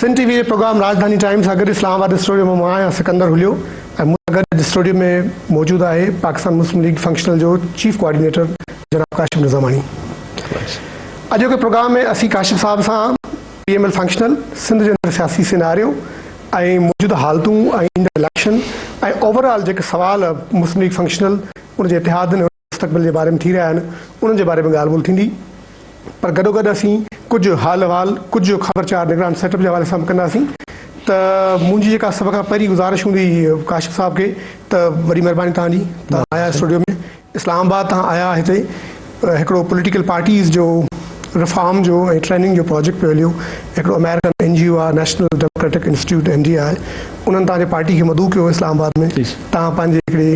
سنڌ ٽي V جي programme راڄڌاني time سان گڏ اسلام آباد اسٽوڊيو مان مان آهيان سڪندر هليو ۽ مون سان گڏ اسٽوڊيو ۾ موجود آهي پاڪستان مسلم ليگ فنڪشنل جو چيف ڪوآرڊينيٽر جناب ڪاشف نظاماڻي. اڄوڪي پروگرام ۾ اسين ڪاشف صاحب سان P M L functional, Sindh جي اندر سياسي سيناريو ۽ موجوده حالتون ۽ ايندڙ اليڪشن ۽ اوور آل جيڪي سوال مسلم ليگ فنڪشنل ان جي اتحادن ۽ مستقبل جي باري ۾ ٿي رهيا آهن انهن جي باري ۾ ڳالهه ٻولهه ٿيندي پر گڏوگڏ اسين ڪجهه حال احوال ڪجهه خبر چار نگران سيٽ اپ جي حوالي سان به ڪنداسين ته منهنجي جيڪا سڀ کان پهرين گذارش هوندي ڪاشف صاحب کي ته وڏي مهرباني توهان جي توهان آيا اسٽوڊيو ۾ اسلام آباد تان آيا هتي هڪڙو پوليٽيڪل پارٽيز جو رفارم جو ۽ ٽريننگ جو پروجيڪٽ پيو هليو هڪڙو آمريڪن اين جي او آهي national democratic institute N D I انهن توهان جي پارٽي کي مدعو ڪيو اسلام آباد ۾ توهان پنهنجي هڪڙي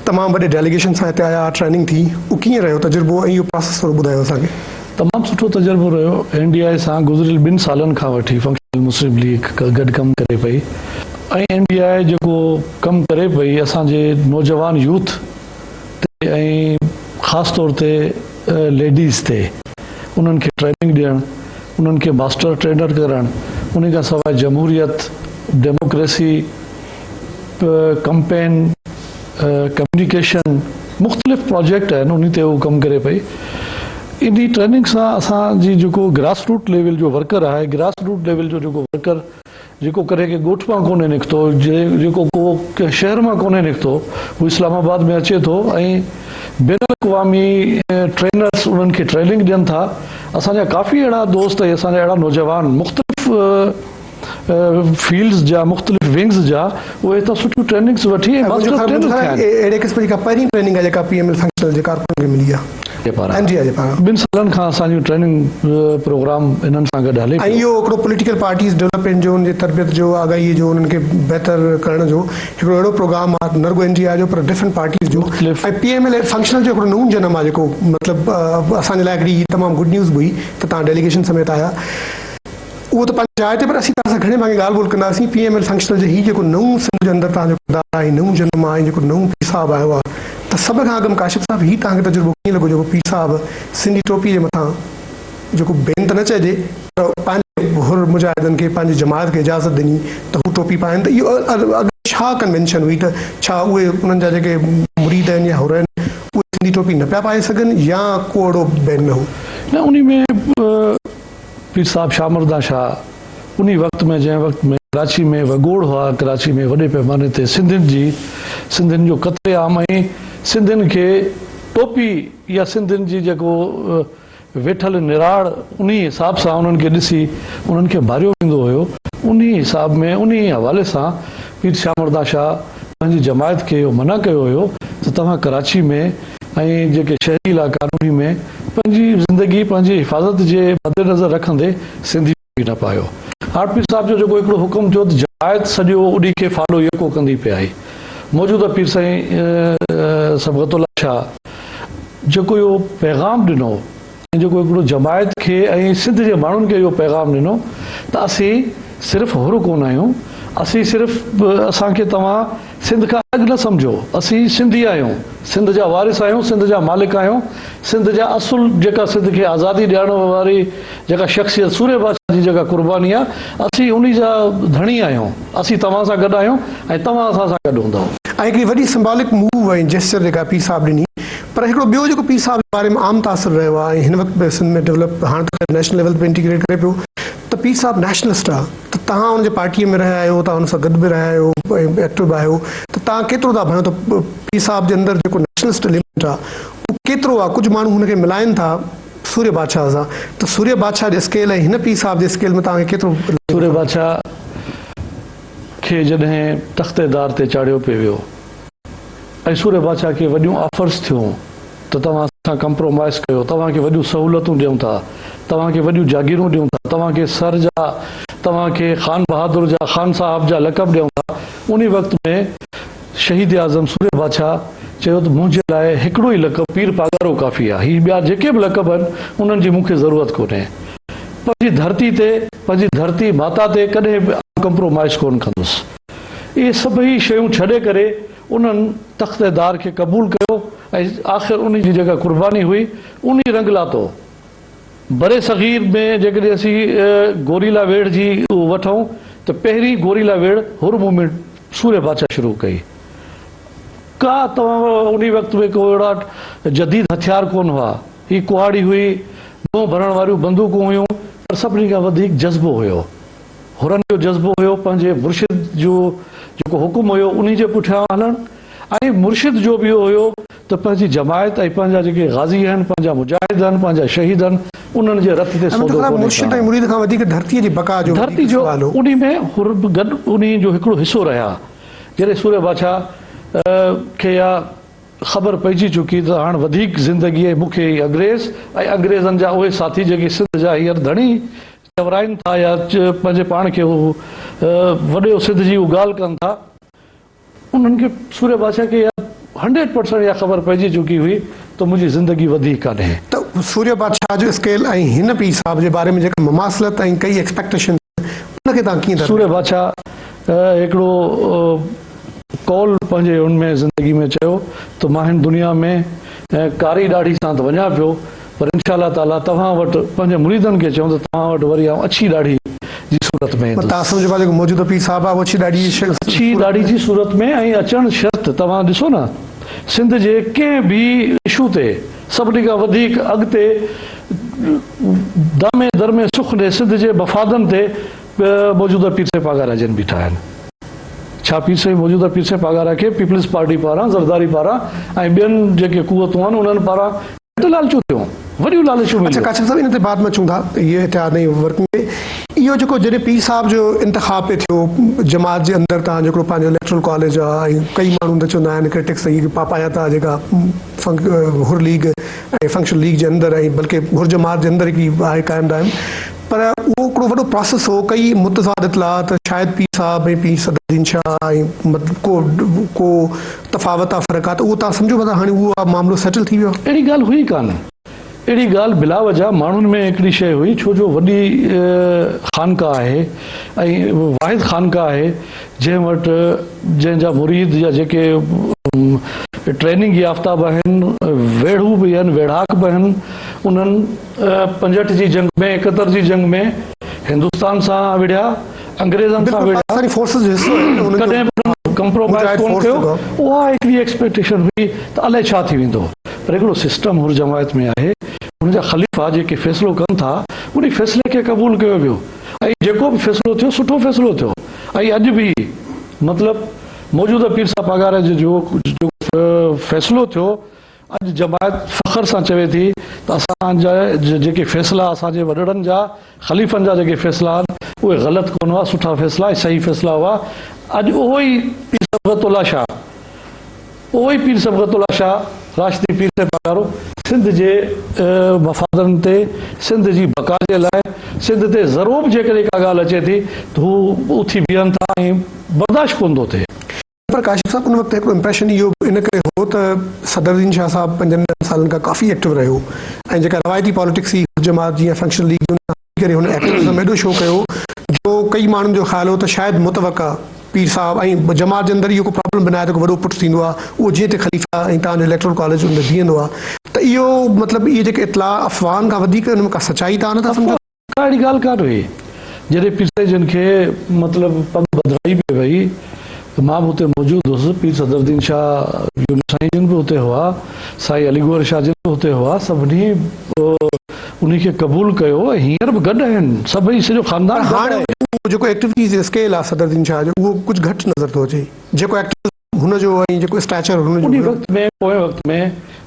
تمام وڏي ڊيليگيشن سان هتي آيا ٽريننگ ٿي اهو ڪيئن رهيو تجربو ۽ اهو پراسيس ٿورو ٻڌايو اسان کي. تمام سٺو تجربو رهيو اين ڊي I سان گذريل ٻن سالن کان وٺي فنڪشنل مسلم ليگ گڏ ڪم ڪري پئي ۽ اين ڊي I جيڪو ڪم ڪري پئي اسان جي نوجوان يوٿ تي ۽ خاص طور تي ليڊيز تي انهن کي ٽريننگ ڏيڻ انهن کي ماسٽر ٽرينر ڪرڻ انهي کان سواء جمهوريت ڊيموڪريسي ڪمپين، ڪميونيڪيشن، مختلف پراجيڪٽ آهن انهي تي هو ڪم ڪري پئي. انهي ٽريننگ سان اسان جي جيڪو گراس روٽ ليول جو ورڪر آهي گراس روٽ ليول جو جيڪو ورڪر جيڪو ڪڏهن ڪنهن ڳوٺ مان ڪونهي نڪتو جيڪو ڪو ڪنهن شهر مان ڪونهي نڪتو هو اسلام آباد ۾ اچي ٿو ۽ بين الاقوامي ٽرينرس انهن کي ٽريننگ ڏين ٿا اسان جا ڪافي اهڙا دوست ۽ اسان جا اهڙا نوجوان مختلف فيلڊز جا مختلف ونگز جا اهي هتان سٺيون ٽريننگز وٺي ۽ ماسٽر ٽرينر ٿيا آهن. اهڙي قسم جي ڪا پهرين ٽريننگ آهي جيڪا پي ايم ايل فنڪشنل جي ڪارڪنن کي ملي آهي اين ڊي I جي پاران. ٻن سالن کان اسان جو ٽريننگ پروگرام انهن سان گڏ هلي ۽ پيو. اهو هڪڙو پوليٽيڪل پارٽيز ڊولپمينٽ جو ان جي تربيت جو آگاهي جو انهن کي بهتر ڪرڻ جو هڪڙو اهڙو پروگرام آهي نه رڳو اين ڊي I جو پر ڊفرنٽ پارٽيز جو ۽ پي ايم ايل فنڪشنل جو هڪڙو نئون جنم آهي جيڪو مطلب اسان جي لاء هڪڙي تمام گڊ نيوز به هئي ته توهان ڊيليگيشن سميت آيا. اهو ته پنهنجي جاء تي پر اسين توهان سان گهڻي ڀاڱي ڳالهه ٻولهه ڪنداسين پي ايم ايل فنڪشنل جي هي جيڪو نئون سنڌ جي اندر توهان جو ڪردار آهي نئون جنم آهي جيڪو نئون پير صاحب آيو آهي ته سڀ کان اڳم ڪاشف صاحب هي توهان کي تجربو ڪيئن لڳو جيڪو پير صاحب سنڌي ٽوپي جي مٿان جيڪو بين ته نه چئجي پر پنهنجي حر مجاهدن کي پنهنجي جماعت کي اجازت ڏني ته هو ٽوپي پائن ته اهو اڳ ڇا ڪنوينشن هئي ته ڇا اهي انهن جا جيڪي مريد آهن يا حر آهن اهي سنڌي ٽوپي نه پيا پائي سگهن يا ڪو اهڙو بين نه هو. نه انهي ۾ پير صاحب شاهه مردان شاهه انهي وقت ۾ جنهن وقت ۾ ڪراچي ۾ وڳوڙ هئا ڪراچي ۾ وڏي پيماني تي سنڌين جي سنڌين جو قتل عام ۽ سنڌين کي ٽوپي يا سنڌين جي جيڪو ويٺل نراڙ انهي حساب سان انهن کي ڏسي انهن کي ماريو ويندو هيو انهي حساب ۾ انهي حوالي سان پير شاهه مردان شاهه پنهنجي جماعت کي اهو منع ڪيو هيو ته توهان ڪراچي ۾ ۽ جيڪي شهري علائقا آهن انهي ۾ پنهنجي زندگي پنهنجي حفاظت جي مدنظر رکندي سنڌي ٽوپي نه پايو. هاڻ پير صاحب جو جيڪو هڪڙو حڪم ٿيو ته جماعت سڄو اڏي کي فالو يڪو ڪندي پئي آئي. موجوده پير سائين صبغت الله شاهه جيڪو اهو پيغام ڏنو ۽ جيڪو هڪڙو جماعت کي ۽ سنڌ جي ماڻهن کي اهو پيغام ڏنو ته اسين صرف حر ڪونه آهيون اسين صرف اسان کي توهان سنڌ کان الڳ نه سمجهو، اسين سنڌي آهيون، سنڌ جا وارث آهيون، سنڌ جا مالڪ آهيون، سنڌ جا اصل جيڪا سنڌ کي آزادي ڏيارڻ واري جيڪا شخصيت سورهيه بادشاهه جي جيڪا قرباني آهي، اسين انهي جا ڌڻي آهيون، اسين توهان سان گڏ آهيون ۽ توهان اسان سان گڏ هوندؤ. ۽ هڪڙي وڏي سمبالڪ موو ۽ جيسچر جيڪا پير صاحب ڏني پر هڪڙو ٻيو جيڪو پير صاحب جي باري ۾ عام تاثر رهيو آهي ۽ هن وقت به سنڌ ۾ ڊولپ هاڻ ته خير نيشنل ليول تي به انٽيگريٽ ڪري پيو ته پير صاحب نيشنلسٽ آهي. ته توهان ان جي پارٽيء ۾ رهيا آهيو، توهان ان سان گڏ به رهيا آهيو ۽ ايڪٽو به آهيو ته توهان ڪيترو ٿا ڀانيو ته پير صاحب جي اندر جيڪو نيشنلسٽ ايليمينٽ آهي اهو ڪيترو آهي؟ ڪجهه ماڻهو هن کي ملائن ٿا سورهيه بادشاهه سان ته سورهيه بادشاهه جي اسڪيل ۽ هن پير صاحب جي اسڪيل ۾ توهان کي ڪيترو سورهيه بادشاهه کي جڏهن تخت دار تي چاڙهيو پئي ويو ۽ سورهيه بادشاهه کي وڏيون آفرز ٿيون ته توهان اسان سان ڪمپرومائز ڪيو، توهان کي وڏيون سهولتون ڏيون ٿا، توهان کي وڏيون جاگيرون ڏيون ٿا، توهان کي سر جا، توهان کي خان بهادر جا، خان صاحب جا لقب ڏيون ٿا. انهي وقت ۾ شهيد اعظم سورهيه بادشاهه چيو ته منهنجي لاء هڪڙو ئي لقب پير پاڳارو ڪافي آهي، هي ٻيا جيڪي به لقب آهن انهن جي مون کي ضرورت ڪونهي. پنهنجي ڌرتي تي، پنهنجي ڌرتي ماتا تي ڪڏهن به آئون ڪمپرومائز ڪونه ڪندس. اهي سڀئي شيون ڇڏي ڪري انهن تخت دار کي قبول ڪيو ۽ آخر انهي جي جيڪا قرباني هئي انهي رنگ لاتو. برصغير ۾ جيڪڏهن اسين گوريلا ويڙهه جي وٺون ته پهرين گوريلا ويڙهه حر موومينٽ سورهيه بادشاهه شروع ڪئي. ڪا توهان انهي وقت ۾ ڪو اهڙا جديد هٿيار ڪونه هئا. هي ڪهاڙي هئي، منهن ڀرڻ واريون بندوقون هيون پر سڀني کان وڌيڪ جذبو هيو. حرن جو جذبو هيو پنهنجي مرشد جو جيڪو حڪم هيو انهي جي پٺيان هلڻ ۽ مرشد جو به اهو هيو ته پنهنجي جماعت ۽ پنهنجا جيڪي غازي آهن، پنهنجا مجاهد آهن، پنهنجا شهيد آهن، انهن جي رت تي ۽ منهنجو سودو خيال آهي ڪونهي مرشد ۽ ڪرڻو. مريد کان وڌيڪ ڌرتيء جي بقا جو ڌرتي وڌيڪ جو سوال هو. انهي ۾ حر به گڏ انهي جو هڪڙو حصو رهيا. جڏهن سورهيه بادشاهه کي اها خبر پئجي چڪي ته هاڻ وڌيڪ زندگي ۽ مون کي هي انگريز ۽ انگريزن جا اهي ساٿي جيڪي سنڌ جا هينئر ڌڻي چورائين ٿا يا پنهنجي پاڻ کي هو وڏي سنڌ جي هو ڳالهه ڪن ٿا، انهن کي سورهيه بادشاهه کي اها هنڊريڊ پرسنٽ اها خبر پئجي چڪي هئي ته منهنجي زندگي وڌيڪ ڪانهي. ته سورهيه بادشاهه جو اسڪيل ۽ هن پير صاحب جي باري ۾ جيڪا مماثلت ۽ ڪئي ايڪسپيڪٽيشنز ان کي توهان ڪيئن ٿا سورهيه بادشاهه هڪڙو قول پنهنجي ان ۾ زندگي ۾ چيو ته مان هن دنيا ۾ ڪاري ڏاڙهي سان ته وڃان پيو پر انشاء الله تعاليٰ توهان وٽ پنهنجي مريدن کي چيو ته توهان وٽ وري آئون اڇي ڏاڙهي جي صورت ۾ ايندس. توهان سمجهو پيا جيڪو موجوده پير صاحب آهي اهو اڇي ڏاڙهي جي صورت اڇي ڏاڙهي جي صورت ۾ ۽ اچڻ شرط توهان ڏسو نه سنڌ جي ڪنهن به اشو تي سڀني کان وڌيڪ اڳتي دامي درمي سک ڏي سنڌ جي مفادن تي موجوده پير سائين پاڳارا جن بيٺا آهن. ڇا پير سائين موجوده پير سائين پاڳارا کي پيپلز پارٽي پاران زرداري پاران ۽ ٻين جيڪي قوتون آهن انهن پاران گهٽ لالچون ٿيون وڏيون لالچون اڇا مليون. ڪاشف صاحب ان تي بعد ۾ اچون ٿا اهي اتحاد ۽ ورڪنگ تي اهو جيڪو جڏهن پير صاحب جو انتخاب پئي ٿيو جماعت جي اندر تان جيڪو پنهنجو اليڪٽرل ڪاليج آ ۽ ڪئي ماڻهو ته چوندا آهن ڪرٽڪس ته هي پاپايا ٿا جيڪا حر ليگ ۽ فنڪشنل ليگ جي اندر ۽ بلڪه حر جماعت جي اندر هڪڙي آهي قائم دائم پر اهو هڪڙو وڏو پراسيس هو، ڪئي متضاد اطلاع ته شايد پير صاحب ۽ پير صدر الدين شاهه ۽ مطلب ڪو ڪو تفاوت آ فرق آ ته اهو توهان سمجهو پيا ته هاڻي اهو معاملو سيٽل ٿي ويو آ. اهڙي ڳالهه هئي ڪانه. اهڙي ڳالهه بلاوجه ماڻهن ۾ هڪڙي شيء هئي ڇو جو وڏي خانقاهه آهي ۽ واحد خانقاهه آهي جنهن وٽ جنهن جا مريد يا جيڪي ٽريننگ يافته به آهن ويڙهو به آهن ويڙهاڪ به آهن انهن 65 جي جنگ ۾ 71 جي جنگ ۾ هندستان سان وڙهيا، انگريزن سان بلڪل وڙهيا، پاڪستاني فورسز جو حصو آهن انهن جو ڪڏهن به انهن ڪمپرومائز مجاهد ڪونه فورس ڪيو، جيڪو آهي. اها هڪڙي ايڪسپيڪٽيشن هئي ته الائي ڇا ٿي ويندو، پر هڪڙو سسٽم حر جماعت ۾ آهي، ان جا خليفا جيڪي فيصلو ڪن ٿا، انهي فيصلي کي قبول ڪيو ويو ۽ جيڪو به فيصلو ٿيو سٺو فيصلو ٿيو ۽ اڄ به مطلب موجوده پير صاحب پاڳاري جو جيڪو فيصلو ٿيو اڄ جماعت فخر سان چوي ٿي ته اسان جا جيڪي فيصلا اسان جي وڏڙن جا خليفن جا جيڪي فيصلا آهن اهي غلط ڪونه هئا سٺا فيصلا ۽ صحيح فيصلا هئا اڄ اهو ئي پير صبغت الله شاهه اهو ئي پير صبغت الله شاهه راشدي پير صاحب پاڳارو سنڌ جي مفادن تي سنڌ جي بقا جي لاء سنڌ تي ذرو به جيڪڏهن ڪا ڳالهه اچي ٿي ته هو اٿي بيهن ٿا ۽ برداشت ڪونه ٿو ٿئي. پر ڪاشف صاحب ان وقت هڪڙو امپريشن اهو به ان ڪري هو ته صدر الدين شاهه صاحب پنجن ڏهن سالن کان ڪافي ايڪٽو رهيو ۽ جيڪا روايتي پاليٽڪس هئي حر جماعت جي يا فنڪشنل ليگ جي ان کان هٽي ڪري هن ايڪٽوزم ايڏو شو ڪيو جو ڪئي ماڻهن جو خيال هو ته شايد متوقع پير صاحب ۽ جماعت جي اندر اهو ڪو پرابلم به ناهي ته ڪو وڏو پٽ ٿيندو آهي اهو جيئن تي خليفا ۽ توهان جو اليڪٽرل ڪاليج ان ۾ بيهندو آهي ته اهو مطلب اهي جيڪي اطلاع افواهن کان وڌيڪ ان ۾ ڪا سچائي توهان نٿا سمجهو؟ ڪا اهڙي ڳالهه ڪانه هئي. جڏهن پير سائين جن کي مطلب پڳ ٻڌرائي پئي وئي ته مان به اتي موجود هوس. پير صدرالدين شاهه يونس سائين جن به اتي هئا، سائين علي گوهر شاهه جن به اتي هئا. سڀني انهي کي قبول ڪيو ۽ هينئر به گڏ آهن. سڀئي سڄو خاندان پر گڏ هاڻي آهي. اهو جيڪو ايڪٽيوٽيز جو اسڪيل آهي صدرالدين شاهه جو اهو ڪجهه گهٽ نظر ٿو اچي. جيڪو ايڪٽيوزم هن جو ۽ جيڪو اسٽيچر هن جو انهي هيو. وقت ۾ پوئين وقت ۾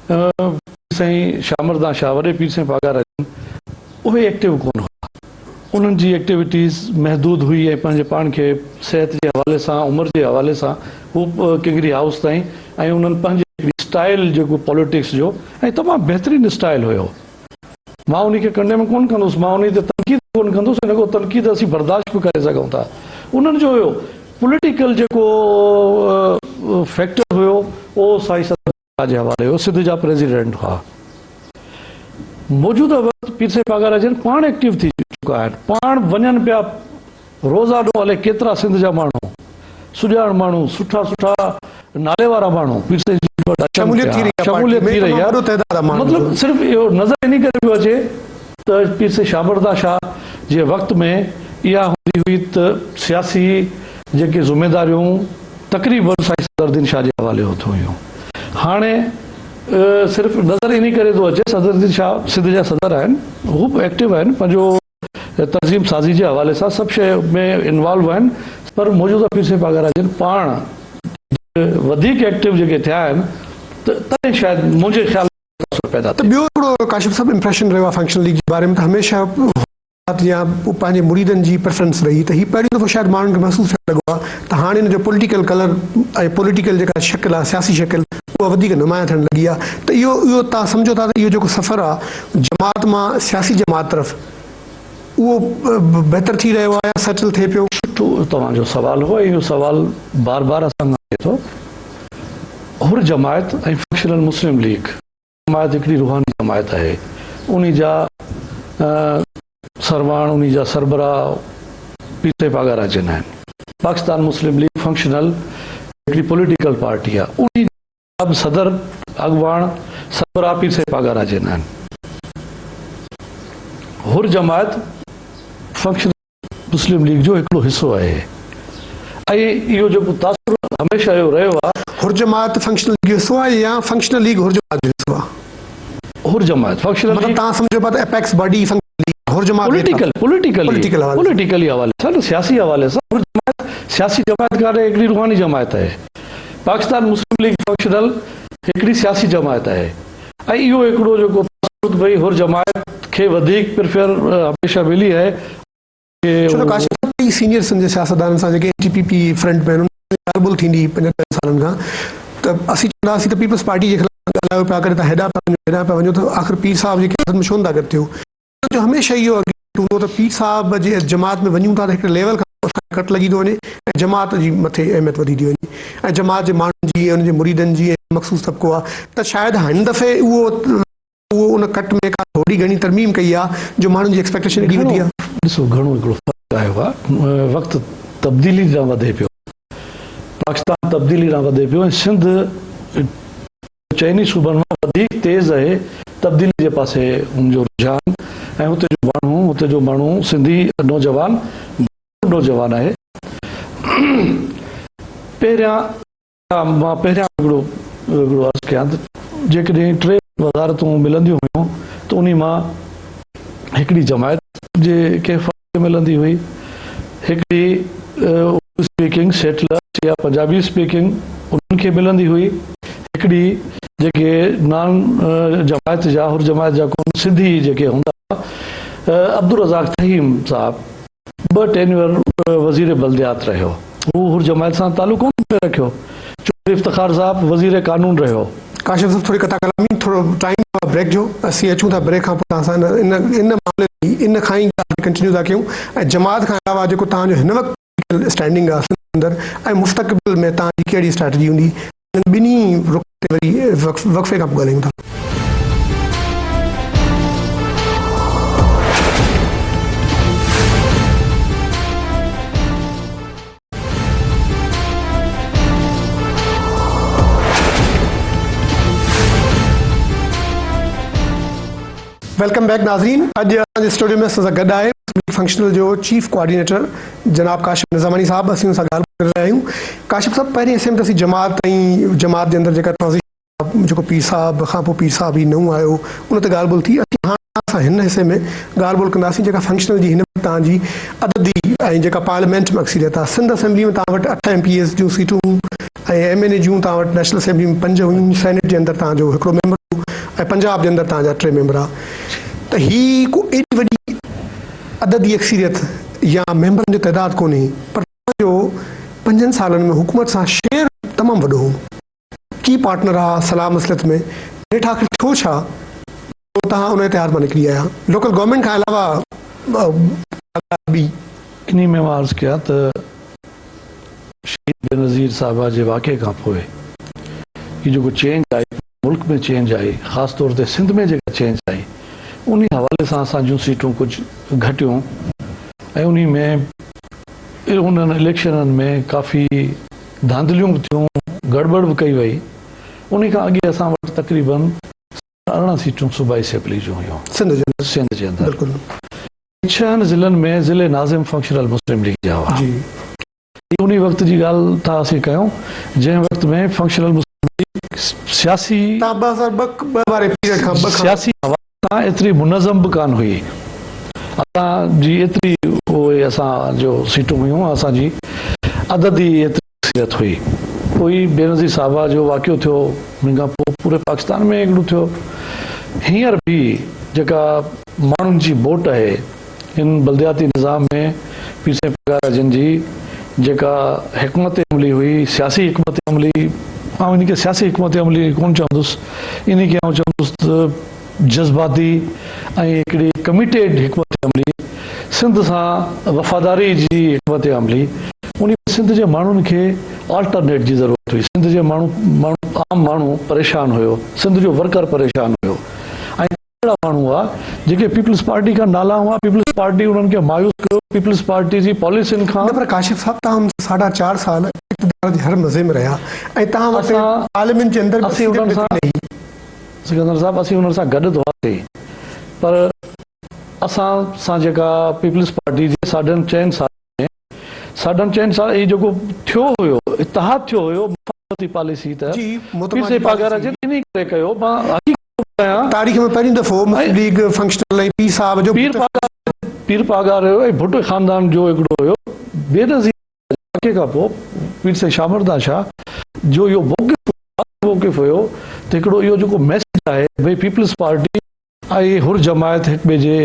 پير سائين شاهه مردان شاهه وڏي پير سائين پاڳارا جن اهي ايڪٽو ڪونه هئا. انهن جي ايڪٽيوٽيز محدود هئي ۽ پنهنجي پاڻ کي صحت جي حوالي سان عمر جي حوالي سان هو ڪنگري هائوس تائين ۽ انهن پنهنجي هڪڙي اسٽائيل جيڪو پاليٽڪس جو ۽ تمام بهترين اسٽائيل هيو. مان انهي کي ڪنڊيم ڪونه ڪندس، مان انهي تي تنقيد ڪونه ڪندس، ان کان تنقيد اسين برداشت به ڪري سگهون ٿا. انهن جو هيو پوليٽيڪل جيڪو فيڪٽر هيو اهو سائين صدر شاهه جي حوالي هيو، سنڌ جا پريزيڊنٽ هئا. موجوده وقت پير سائين پاڳارا جن پاڻ ايڪٽو ٿي چڪا آهن، پاڻ وڃن پيا روزانو الائي ڪيترا سنڌ جا ماڻهو، سڄاڻ ماڻهو، سٺا سٺا نالي وارا ماڻهو پير سائين جن وٽ اچن شموليت پيا، ٿي رهي آهي شموليت پارٽي ٿي ۾ رهي تمام آهي. وڏو تعداد آهي ماڻهن مطلب جو. صرف اهو نظر انهي ڪري پيو اچي ته پير سائين شاهه مردان شاهه جي وقت ۾ اها هوندي هئي ته سياسي جيڪي ذميداريون تقريبن سائين صدر الدين شاهه جي حوالي هونديون هيون. هاڻي صرف نظر انهي ڪري ٿو اچي صدر الدين شاهه سنڌ جا صدر آهن، هو به ايڪٽو آهن، پنهنجو تنظيم سازي جي حوالي سان سڀ شيء ۾ انوالو آهن پر موجوده پير سائين پاڳارا جن پاڻ وڌيڪ ايڪٽو جيڪي ٿيا آهن ته تڏهن شايد منهنجي خيال ۾ تاثر پيدا ته ٿئي. ٻيو هڪڙو ڪاشف صاحب امپريشن رهيو آهي فنڪشنل ليگ جي باري ۾ ته هميشه حڪومت يا پنهنجي مريدن جي پريفرنس رهي ته هي پهريون دفعو شايد ماڻهن کي محسوس ٿيڻ لڳو آهي ته هاڻي ان جو پوليٽيڪل ڪلر ۽ پوليٽيڪل جيڪا شڪل آهي سياسي شڪل اها وڌيڪ نمايان ٿيڻ لڳي آهي ته اهو اهو توهان سمجهو ٿا ته اهو جيڪو سفر آهي جماعت مان سياسي جماعت طرف اهو بهتر ٿي رهيو آهي يا سيٽل ٿئي پيو؟ سٺو توهان جو سوال هو ۽ اهو سوال بار بار اسان کان ٿئي ٿو. حر جماعت ۽ فنڪشنل مسلم ليگ جماعت هڪڙي روحاني جماعت آهي. انهي جا سرواڻ، انهي جا سربراهه پير صاحب پاڳارا جن آهن. پاڪستان مسلم ليگ فنڪشنل هڪڙي پوليٽيڪل پارٽي آهي. انهي جا به صدر، اڳواڻ، سربراهه پير صاحب پاڳارا جن آهن. حر جماعت فنڪشنل مسلم ليگ جو هڪڙو حصو آهي ۽ اهو جيڪو تاثر هميشه اهو رهيو آهي. حر جماعت فنڪشنل ليگ جو حصو آهي يا فنڪشنل ليگ حر جماعت جو حصو آهي؟ حر جماعت فنڪشنل مطلب توهان سمجهو پيا ته ايپيڪس باڊي فنڪشنل ليگ آهي حر جماعت هيٺ آهي. پوليٽيڪل پوليٽيڪلي حوالي سان نه سياسي حوالي سان حر جماعت سياسي جماعت ڪانهي هڪڙي روحاني جماعت آهي. پاڪستان مسلم ليگ فنڪشنل هڪڙي سياسي جماعت آهي ۽ اهو هڪڙو جيڪو تاثر ته ڀئي حر جماعت کي وڌيڪ پريفر هميشه ملي آهي کي ڇو ته ڪاشف صاحب ڪئي سينيئر سنڌ جي سياستدانن سان جيڪي اين ٽي پي پي فرنٽ مين انهن سان ڳالهه ٻولهه ٿيندي هئي پنجن ڏهن سالن کان ته اسين چوندا هئاسين ته پيپلز پارٽي جي خلاف ڳالهايو پيا ڪري ته هيڏانهن پيا وڃو هيڏانهن پيا وڃو ته آخر پير صاحب جي قيادت ۾ ڇو نٿا گڏ ٿيو انهن جو هميشه اهو آرگيومينٽ هوندو ته پير صاحب جي جماعت ۾ وڃون ٿا ته هڪڙي ليول کان پوء اسان کي ڪٽ لڳي ٿو وڃي ۽ جماعت جي مٿي اهميت وڌي ٿي وڃي ۽ جماعت جي ماڻهن جي ۽ انهن جي مريدن جي ۽ مخصوص طبقو آهي ته شايد هن دفعي اهو اهو ان ڪٽ ۾ ڪا ٿوري گهڻي ترميم ڪئي آ جو ماڻهن جي ايڪسپيڪٽيشن ايڏي وڌي آ. ڏسو گهڻو هڪڙو فرق آيو آ وقت تبديلي ڏانهن وڌي پيو پاڪستان تبديلي ڏانهن وڌي پيو ۽ سنڌ چئني صوبن مان وڌيڪ تيز اهي تبديلي جي پاسي ان جو رجحان ۽ هتي جو ماڻهو هتي جو ماڻهو سنڌي نوجوان نوجوان آهي پهريان مان پهريان هڪڙو هڪڙو عرض ڪيان ته جيڪڏهن ٽي وزارتون ملنديون هيون ته انهي مان هڪڙي جماعت جي ڪنهن فرد کي ملندي هئي، هڪڙي اردو اسپيڪنگ سيٽلرس يا پنجابي اسپيڪنگ انهن کي ملندي هئي، هڪڙي جيڪي نان جماعت جا حر جماعت جا ڪون سنڌي جيڪي هوندا هئا. عبدالرزاق ٿهيم صاحب ٻه ٽينيور وزير بلديات رهيو. هو حر جماعت سان تعلق ڪونه پئي رکيو. چوڌري افتخار صاحب وزير قانون رهيو. ڪاشف صاحب ٿوري قطع ڪلامي ٿورو ٽائيم ٿيو آهي بريڪ جو اسين اچون ٿا بريڪ کان پوء توهان سان ان ان معاملي تي ان کان ئي ڳالهه کي ڪنٽينيو ٿا ڪيون ۽ جماعت کان علاوه جيڪو توهان جو هن وقت پوليٽيڪل اسٽينڊنگ آهي سنڌ اندر ۽ مستقبل ۾ توهان جي ڪهڙي اسٽريٽجي هوندي انهن ٻنهي رخن تي وري وقفي کان پوء ڳالهايون ٿا. Welcome back ناظرين اڄ اسان جي اسٽوڊيو ۾ اسان سان گڏ آهي فنڪشنل جو چيف ڪوآرڊينيٽر جناب ڪاشف نظاماڻي صاحب اسين ان سان ڳالهه ڪري رهيا آهيون ڪاشف صاحب پهرين حصي ۾ ته اسين جماعت ۽ جماعت جي اندر جيڪا ٽرانزيشن جيڪو پير صاحب کان پوء پير صاحب هي نئون آيو ان تي ڳالهه ٻولهه ٿي اسين هاڻ اسان هن حصي ۾ ڳالهه ٻولهه ڪنداسين جيڪا فنڪشنل جي هن وقت توهان جي عددي ۽ جيڪا پارليامينٽ ۾ اڪثريت آهي سنڌ اسيمبلي ۾ توهان وٽ اٺ ايم پي ايز جون سيٽون هيون ۽ ايم اين اي جون توهان وٽ نيشنل اسيمبلي ۾ پنج هيون سينيٽ جي اندر توهان جو هڪڙو ميمبر هو ۽ پنجاب جي اندر توهان جا ٽي ميمبر هئا ته هي ڪو ايڏي وڏي عددي اڪثريت يا ميمبرن جو تعداد ڪونهي پر توهان جو پنجن سالن ۾ حڪومت سان شيئر تمام وڏو هو. ڪي پارٽنر ها صلاح مصلحت ۾ نيٺ آخر ٿيو ڇا جو توهان ان اتحاد مان نڪري آيا؟ لوڪل گورنمينٽ کان علاوه ڪا ڳالهه ٻي؟ انهي ۾ مان عرض ڪيان ته شهيد بينظير صاحبه جي واقعي کان پوء هي جيڪو چينج آئي ملڪ ۾ چينج آئي خاص طور تي سنڌ ۾ جيڪا چينج آئي انهي حوالي سان اسان جون سيٽون ڪجهه گهٽيون ۽ انهي ۾ انهن اليڪشنن ۾ ڪافي ڌانڌليون به ٿيون گڙٻڙ به ڪئي وئي انهي کان اڳي اسان وٽ تقريبن. 18 سيٽون صوبائي اسيمبلي جون هيون. سنڌ جي اندر. سنڌ جي اندر. بلڪل. ڇهن ضلعن ۾ ضلعي ناظم فنڪشنل مسلم ليگ جا هئا. جي. هي انهي وقت جي ڳالهه ٿا اسين ڪيون جنهن وقت ۾ فنڪشنل مسلم ليگ سياسي. تان 2002 واري پيريڊ کان ٻه کان. سياسي حوالي سان ايتري منظم به ڪانه هئي. اسان جي ايتري اهي اسان جو سيٽون هيون اسان جي عددي ايتري اڪثريت هئي. پوء بينظير صاحبه جو واقعو ٿيو ان کان پوء پوري پاڪستان ۾ هڪڙو ٿيو. هينئر به جيڪا ماڻهن جي موٽ آهي ان بلدياتي نظام ۾ پير سائين پڳارا جن جي جيڪا حڪمت عملي هئي سياسي حڪمت عملي آئون ان کي سياسي حڪمت عملي ڪونه چوندس ان کي آئون چوندس ته جذباتي ۽ هڪڙي ڪميٽيڊ حڪمت عملي سنڌ سان وفاداري جي حڪمت عملي ان سنڌ جي ماڻهن کي آلٽرنيٽ جي ضرورت هئي سنڌ جي ماڻهو ماڻهو عام ماڻهو پريشان هيو سنڌ جو ورڪر پريشان هيو ۽ اهڙا ماڻهو هئا جيڪي پيپلز پارٽي کان نالا هئا، پيپلز پارٽي انهن کي مايوس ڪيو، پيپلز پارٽي جي پاليسين کان. نه پر ڪاشف صاحب توهان ساڍا چار سال اقتدار جي هر مزي ۾ رهيا ۽ توهان وٽ پارليامينٽ جي اندر به اسين انهن سان سڪندر صاحب اسين انهن سان گڏ ته هئاسين پر اسان سان جيڪا پيپلز پارٽي جي ساڍن چئن سالن ۾ ساڍن چئن سالن هي جيڪو ٿيو هيو اتحاد ٿيو هيو مفاهمتي پاليسي ته جي پير متمادي سائين پاڳارا پاليسي جن انهي ڪري ڪيو مان حقيقت ٻڌايان تاريخ ۾ پهريون دفعو مسلم ليگ فنڪشنل ۽ پير صاحب جو پير پاڳارو پير پاڳارو ۽ ڀٽو خاندان جو هڪڙو هيو بينظير واقعي کان پوء پير سائين شاهه مردان شاهه جو اهو موقف موقف هيو ته هڪڙو اهو جيڪو ميسيج آهي ڀئي پيپلز پارٽي ۽ حر جماعت هڪ ٻئي جي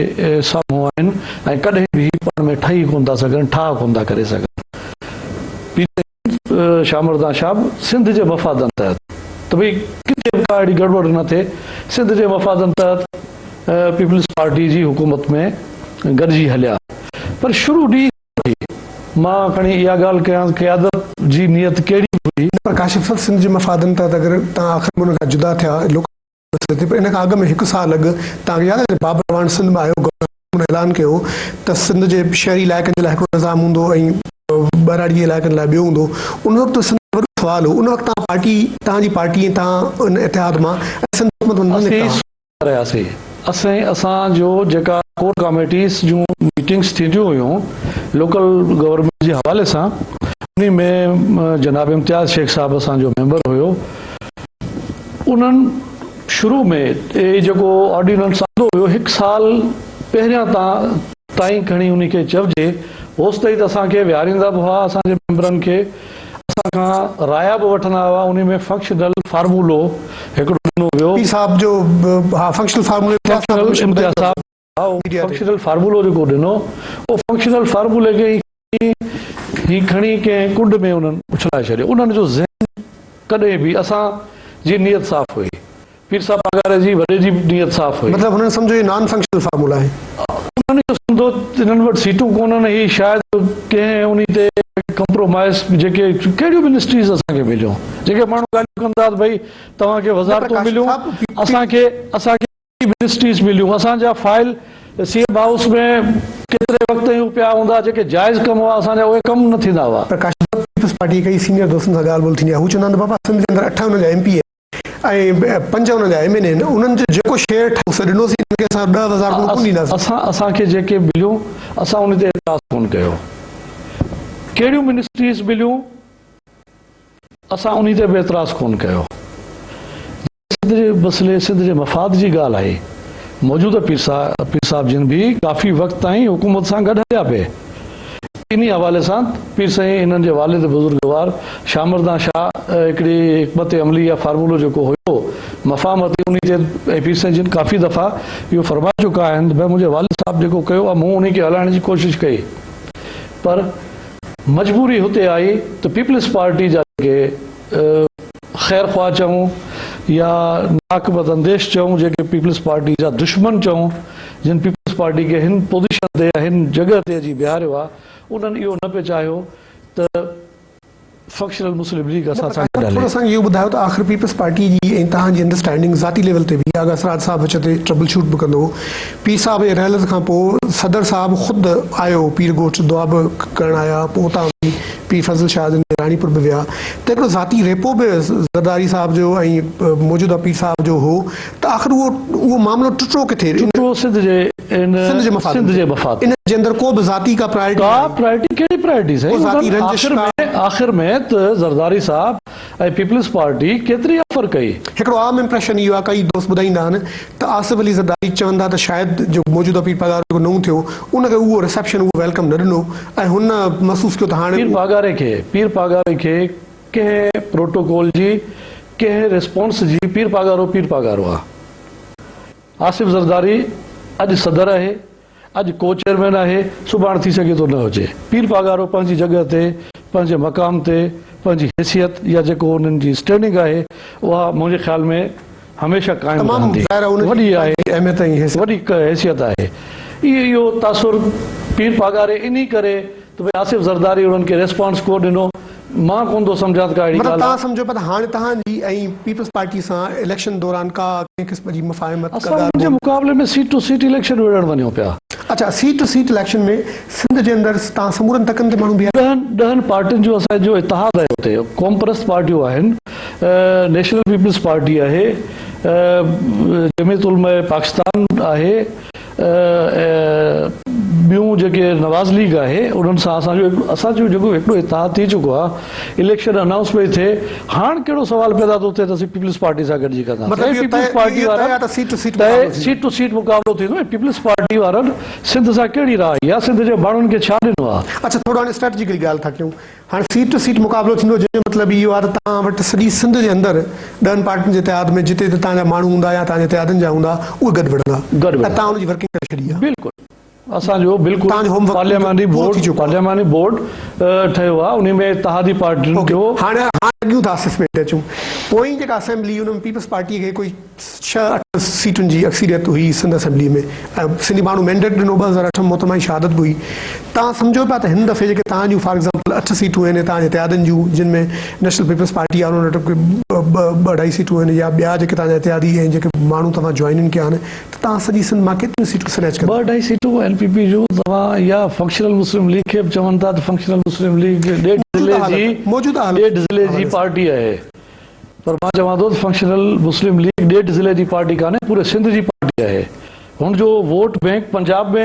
سامهون آهن ۽ ڪڏهن به هي پاڻ ۾ ٺهي ڪونه ٿا سگهن، ٺاهه ڪونه ٿا ڪري سگهن. پير سائين شاهه مردان شاهه به سنڌ جي مفادن تحت ته ڀئي ڪٿي به ڪا اهڙي گڙٻڙ نه ٿئي، سنڌ جي مفادن تحت پيپلز پارٽي جي حڪومت ۾ گڏجي هليا پر شروع ڏينهن کان وٺي مان کڻي اها ڳالهه ڪيان قيادت جي نيت ڪهڙي به هئي. پر ڪاشف صاحب سنڌ جي مفادن تحت اگر توهان آخر ۾ ان کان جدا ٿيا لوڪل مسئلي تي پر ان کان اڳ ۾ هڪ سال اڳ توهان کي ياد آهي بابر اعواڻ سنڌ مان آيو گورنر هن اعلان ڪيو ته سنڌ جي شهري علائقن جي لاء هڪڙو نظام هوندو ۽ ٻهراڙي جي علائقن لاء ٻيو هوندو ان وقت سنڌ جو وڏو سوال هو ان وقت توهان پارٽي توهان جي پارٽي ۽ توهان ان اتحاد مان ۽ سنڌ حڪومت مان نه اسين نڪتا هئا. رهياسين اسين اسان جو جيڪا ڪور ڪاميٽيز جون ميٽنگس ٿينديون هيون لوڪل گورنمينٽ جي حوالي سان انهي ۾ جناب امتياز شيخ صاحب اسان جو ميمبر هيو انهن شروع ۾ هي جيڪو آرڊيننس آندو ويو هڪ سال پهريان تان تائين کڻي انهي کي چئجي هوستائين ته اسان کي ويهاريندا به هئا اسان جي ميمبرن کي اسان کان رايا به وٺندا هئا انهي ۾ فنڪشنل فارمولو هڪڙو ڏنو ويو. پير صاحب جو ها فنڪشنل فارمولي امتياز صاحب فنڪشنل امتياز صاحب ها فنڪشنل فارمولو جيڪو ڏنو اهو فنڪشنل فارمولي کي هي کڻي ڪنهن ڪنڊ ۾ انهن اڇلائي ڇڏيو. انهن جو ذهن ڪڏهن به اسان جي نيت صاف هئي. پير صاحب پاڳاري جي وڏي جي به نيت صاف هئي. مطلب هنن سمجهيو هي نان فنڪشنل فارمولا آهي. انهن اهو سمجهو ته هنن وٽ سيٽون ڪونهن هي شايد ڪنهن انهي تي ڪمپرومائز جيڪي ڪهڙيون منسٽريز اسان کي مليون جيڪي ماڻهو ڳالهيون ڪن ٿا ته ڀئي توهان کي نه پر وزارتون ڪاشف مليون صاحب اسان کي اسان کي منسٽريز مليون اسان جا فائل سي ايم هائوس ۾ ڪيتري وقت تائين پيا هوندا جيڪي جائز ڪم هئا اسان جا اهي ڪم نه ٿيندا هئا. پر ڪاشف صاحب پيپلز پارٽي جي ڪئي سينيئر دوستن سان ڳالهه ٻولهه ٿيندي آهي هو چوندا آهن ته بابا سنڌ جي اندر اٺ انهن جا ايم پي ۽ پنج انهن جا ايم اين اي آهن انهن جو جيڪو شيئر ٺاهيو سو ڏنوسين انهن کي اسان ڏهه وزارتون ڪونه ڏينداسين. اسان اسان کي جيڪي مليون اسان ان تي اعتراض ڪونه ڪيو ڪهڙيون منسٽريز مليون اسان انهي تي به اعتراض ڪونه ڪيو. سنڌ جي مسئلي، سنڌ جي مفاد جي ڳالهه آهي. موجوده پير صاحب جن به ڪافي وقت تائين حڪومت سان گڏ هليا پئي. انهي حوالي سان پير سائين انهن جي والد بزرگوار شاهه مردان شاهه هڪڙي حڪمت عملي يا فارمولو جيڪو هيو مفاهمتي انهي تي ۽ پير سائين جن ڪافي دفعا اهو فرمائي چڪا آهن ته ڀئي منهنجي والد صاحب جيڪو ڪيو آهي مون انهي کي هلائڻ جي ڪوشش ڪئي پر مجبوري هتي آئي ته پيپلز پارٽي جا جيڪي خير خواهه چئون يا ناقبت انديش چئون جيڪي پيپلز پارٽي جا دشمن چئون جن پيپلز پارٽي کي هن پوزيشن تي يا هن جڳهه تي اچي بيهاريو آهي انهن اهو نه پئي چاهيو ته فنڪشنل مسلم ليگ نه اسان پر سان گڏ ڪاشف ٿورو هلي. اسان کي اهو ٻڌايو ته آخر پيپلز پارٽي جي ۽ توهان جي انڊرسٽينڊنگ ذاتي ليول تي به آغا سراج صاحب وچ تي ٽربل شوٽ به ڪندو هو پير صاحب جي رحلت کان پوء صدر صاحب خود آيو پير ڳوٺ دعا به ڪرڻ آيا پوء اتان وري پير فضل شاهه جن جي راڻيپور به ويا ته هڪڙو ذاتي ريپو به زرداري صاحب جو ۽ موجوده پير صاحب جو هو ته آخر اهو اهو معاملو ٽٽو ڪٿي؟ ٽٽو سنڌ جي ان سنڌ جي مفاد سنڌ جي مفاد ان جي اندر ڪو به ذاتي ڪا پرائرٽي ڪا پرائرٽي ڪهڙي پرائرٽي سائين ذاتي رنجش آخر ۾ آخر ۾ ته زرداري صاحب ۽ پيپلز پارٽي ڪيتري آفر ڪئي. هڪڙو عام امپريشن اهو آهي ڪئي دوست ٻڌائيندا آهن ته آصف علي زرداري چون ٿا ته شايد جو موجوده پير پاڳارو جيڪو نئون ٿيو ان کي اهو رسيپشن اهو welcome نه ڏنو ۽ هن محسوس ڪيو ته هاڻي پير پاڳاري کي پير پاڳاري کي ڪنهن پروٽوڪول جي ڪنهن ريسپانس جي پير پاڳارو پير پاڳارو آ. آصف زرداري اڄ صدر آهي، اڄ ڪو چيئرمين آهي، سڀاڻ ٿي سگهي ٿو نه هجي. پير پاڳارو پنهنجي جڳهه تي، پنهنجي مقام تي، پنهنجي حيثيت يا جيڪو انهن جي اسٽينڊنگ آهي، اها منهنجي خيال ۾ هميشه قائم تمام رهندي. ظاهر آهي ان جي وڏي آهي، پنهنجي اهميت ۽ حيثيت. وڏي حيثيت آهي. اهو تاثر پير پاڳاري انهي ڪري ته ڀئي آصف زرداري انهن کي ريسپانس ڪو ڏنو، مان ڪونه ٿو سمجهان ته ڪا اهڙي مطلب ڳالهه توهان آهي. سمجهو پيا ته هاڻي توهان جي ۽ پيپلز پارٽي سان اليڪشن دوران ڪا ڪنهن قسم جي مفاهمت ڪا اسان ڳالهه انهن جي ٻولهه. مقابلي ۾ سيٽ ٽو سيٽ اليڪشن وڙهڻ وڃون پيا. اڇا seat to seat election ۾ Sindh جي اندر توهان سمورن تڪن تي ماڻهو بيهاريا. ڏهن پارٽين جو اسان جو اتحاد آهي اتي قومپرست پارٽيون آهن، نيشنل پيپلز پارٽي آهي، جمعيت علماء پاڪستان آهي، ٻيون جيڪي نواز ليگ آهي انهن سان اسان جو اسان جو جيڪو هڪڙو اتحاد ٿي چڪو آهي اليڪشن انائونس پئي ٿئي هاڻ ڪهڙو سوال پيدا ٿو ٿئي ته اسين پيپلز پارٽي سان گڏجي ڪنداسين مطلب اهو پيپلز طئي پارٽي اهو طئي وارن آهي ته سيٽ ٽو سيٽ طئي مقابلو ٿيندو. سيٽ ٽو سيٽ مقابلو ٿيندو ۽ پيپلز پارٽي وارن سنڌ سان ڪهڙي راء يا سنڌ جي ماڻهن کي ڇا ڏنو آهي. اڇا ٿورو هاڻي اسٽريٽجيڪلي ڳالهه ٿا ڪيون هاڻي سيٽ ٽو سيٽ مقابلو ٿيندو جنهن جو مطلب اهو آهي ته توهان وٽ سڄي سنڌ جي اندر ڏهن پارٽين جي اتحاد ۾ جتي جتي توهان جا ماڻهو هوندا يا توهان جي اتحادين جا هوندا اهي گڏ وڙهندا گڏ ۽ وڙهندا. توهان ان جي ورڪنگ ڪري ڇڏي آهي. بلڪل اسان جو بلڪل توهان جو هوم ورڪ پارلياماني پورو بورڊ ٿي چڪو آهي. پارلياماني بورڊ ٺهيو آهي انهي ۾ اتحادي پارٽين اوڪي جو. هاڻي هاڻي اڳيون ٿا اسسمينٽ تي اچون پوئين جيڪا اسيمبلي ان ۾ پيپلز پارٽي کي ڪوئي ڇهه اٺ سيٽن جي اڪثريت هئي سنڌ اسيمبلي ۾ ۽ سنڌي ماڻهو مينڊيٽ ڏنو 2008 ۾ محترمه جي شهادت به هئي توهان سمجهو پيا ته هن دفعي جيڪي توهان جون فار ايگزامپل اٺ سيٽون آهن توهان جي اتحادين جون جن ۾ نيشنل پيپلز پارٽي آهي انهن وٽ ٻه ٻه اڍائي سيٽون آهن يا ٻيا جيڪي توهان جا اتحادي ۽ جيڪي ماڻهو توهان جوائنن ڪيا آهن ته توهان سڄي سنڌ مان ڪيتريون سيٽون سنيچ ٻه ڪندا؟ اڍائي سيٽون اين پي پي جون توهان يا فنڪشنل مسلم ليگ کي به چون ٿا ته فنڪشنل مسلم ليگ ڏيڍ موجوده ضلعي جي حالت موجوده حالت ڏيڍ ضلعي جي حوالي سان. پارٽي آهي. پر مان چوان ٿو ته فنڪشنل مسلم ليگ ڏيڍ ضلعي جي پارٽي ڪانهي پوري سنڌ جي پارٽي آهي هن جو vote bank Punjab ۾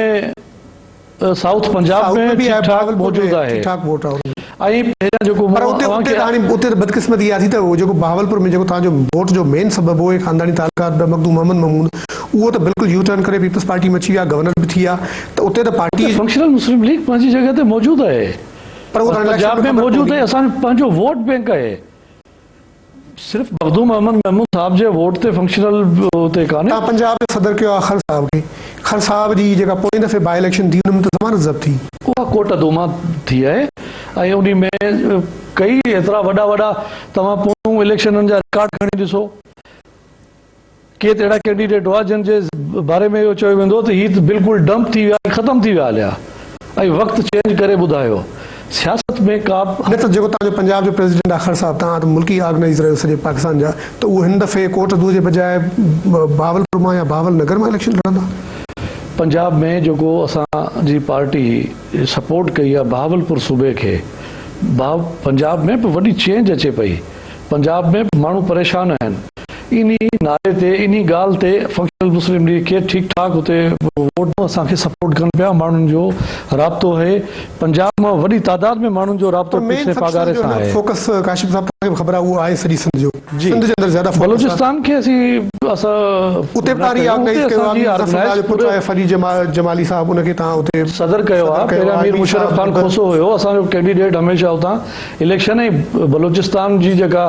south Punjab south ۾ ۾ به ٺيڪ آهي ٺاڪ بهاولپور ۾ موجود آهي ٺيڪ ٺاڪ ووٽ آهي ان جو. ۽ پهريان جيڪو پر مون اتي اوهان اتي کي ته هاڻي اتي ته بدقسمتي اها ٿي ته اهو جيڪو بهاولپور ۾ جيڪو توهان جو ووٽ جو مين سبب هو خانداني تعلقات به مخدوم محمد محمود اهو ته بلڪل يو ٽرن ڪري پيپلز پارٽي ۾ اچي ويا گورنر به ٿي ويا ته اتي ته پارٽي اتي فنڪشنل مسلم ليگ پنهنجي جڳهه تي موجود آهي پر اهو ته هاڻي اليڪشن پنجاب ۾ ۾ خبر موجود پوندي. آهي اسان جو پنهنجو ووٽ بينڪ آهي صرف مخدوم احمد محمود صاحب جي ووٽ تي فنڪشنل اتي ڪانهي. توهان پنجاب جو صدر ڪيو آهي خر صاحب کي، خر صاحب جي جيڪا پوئين دفعي باء اليڪشن ٿي ان ۾ ته ضمانت ضبط ٿي. اها ڪوٽ ادو مان ٿي آهي ۽ انهي ۾ ڪئي ايترا وڏا وڏا توهان پويون اليڪشنن جا رڪارڊ کڻي ڏسو. ڪي ته اهڙا ڪينڊيڊيٽ هئا جن جي باري ۾ اهو چيو ويندو هو ته هي ته بلڪل ڊمپ ٿي ويا ۽ ختم ٿي ويا هليا ۽ وقت چينج ڪري ٻڌايو سياست ۾ ڪا به. نه ته جيڪو توهان جو پنجاب جو پريزيڊنٽ آهي خر صاحب توهان ته ملڪي آرگنائيزر آهيو سڄي پاڪستان جا ته اهو هن دفعي ڪوٽ ادو جي بجاء بهاولپور مان يا بهاول نگر مان اليڪشن لڙندا. پنجاب ۾ جيڪو اسان جي پارٽي سپورٽ ڪئي آهي بهاولپور صوبي کي پنجاب ۾ به وڏي چينج اچي پئي پنجاب ۾ به ماڻهو پريشان آهن. انهي نعري تي انهي ڳالهه تي فنڪشنل مسلم ليگ کي ٺيڪ ٺاڪ اتي ووٽ اسان کي سپورٽ ڪن پيا ماڻهن جو رابطو آهي پنجاب مان وڏي تعداد ۾ ماڻهن جو رابطو پر مين پير سائين فنڪشنل پاڳاري جو سان هن آهي. فوڪس ڪاشف صاحب توهان کي به خبر آهي اهو آهي سڄي سنڌ جو جي سنڌ جي اندر زياده فوڪس آهي. بلوچستان کي اسين اسان اتي به نه توهان ري ڪيو آرگنائيز اتي ڪيو اسان آهي جي مير ظفر الله آرگنائيز جو پٽ پوري آهي فريد جمالي صاحب ان کي توهان اتي صدر ڪيو صدر آهي ڪيو پهريان آهي مير مير مشرف صاحب خان به کوسو هيو اسان جو ڪينڊيڊيٽ هميشه اتان اليڪشن ۽ بلوچستان جي جيڪا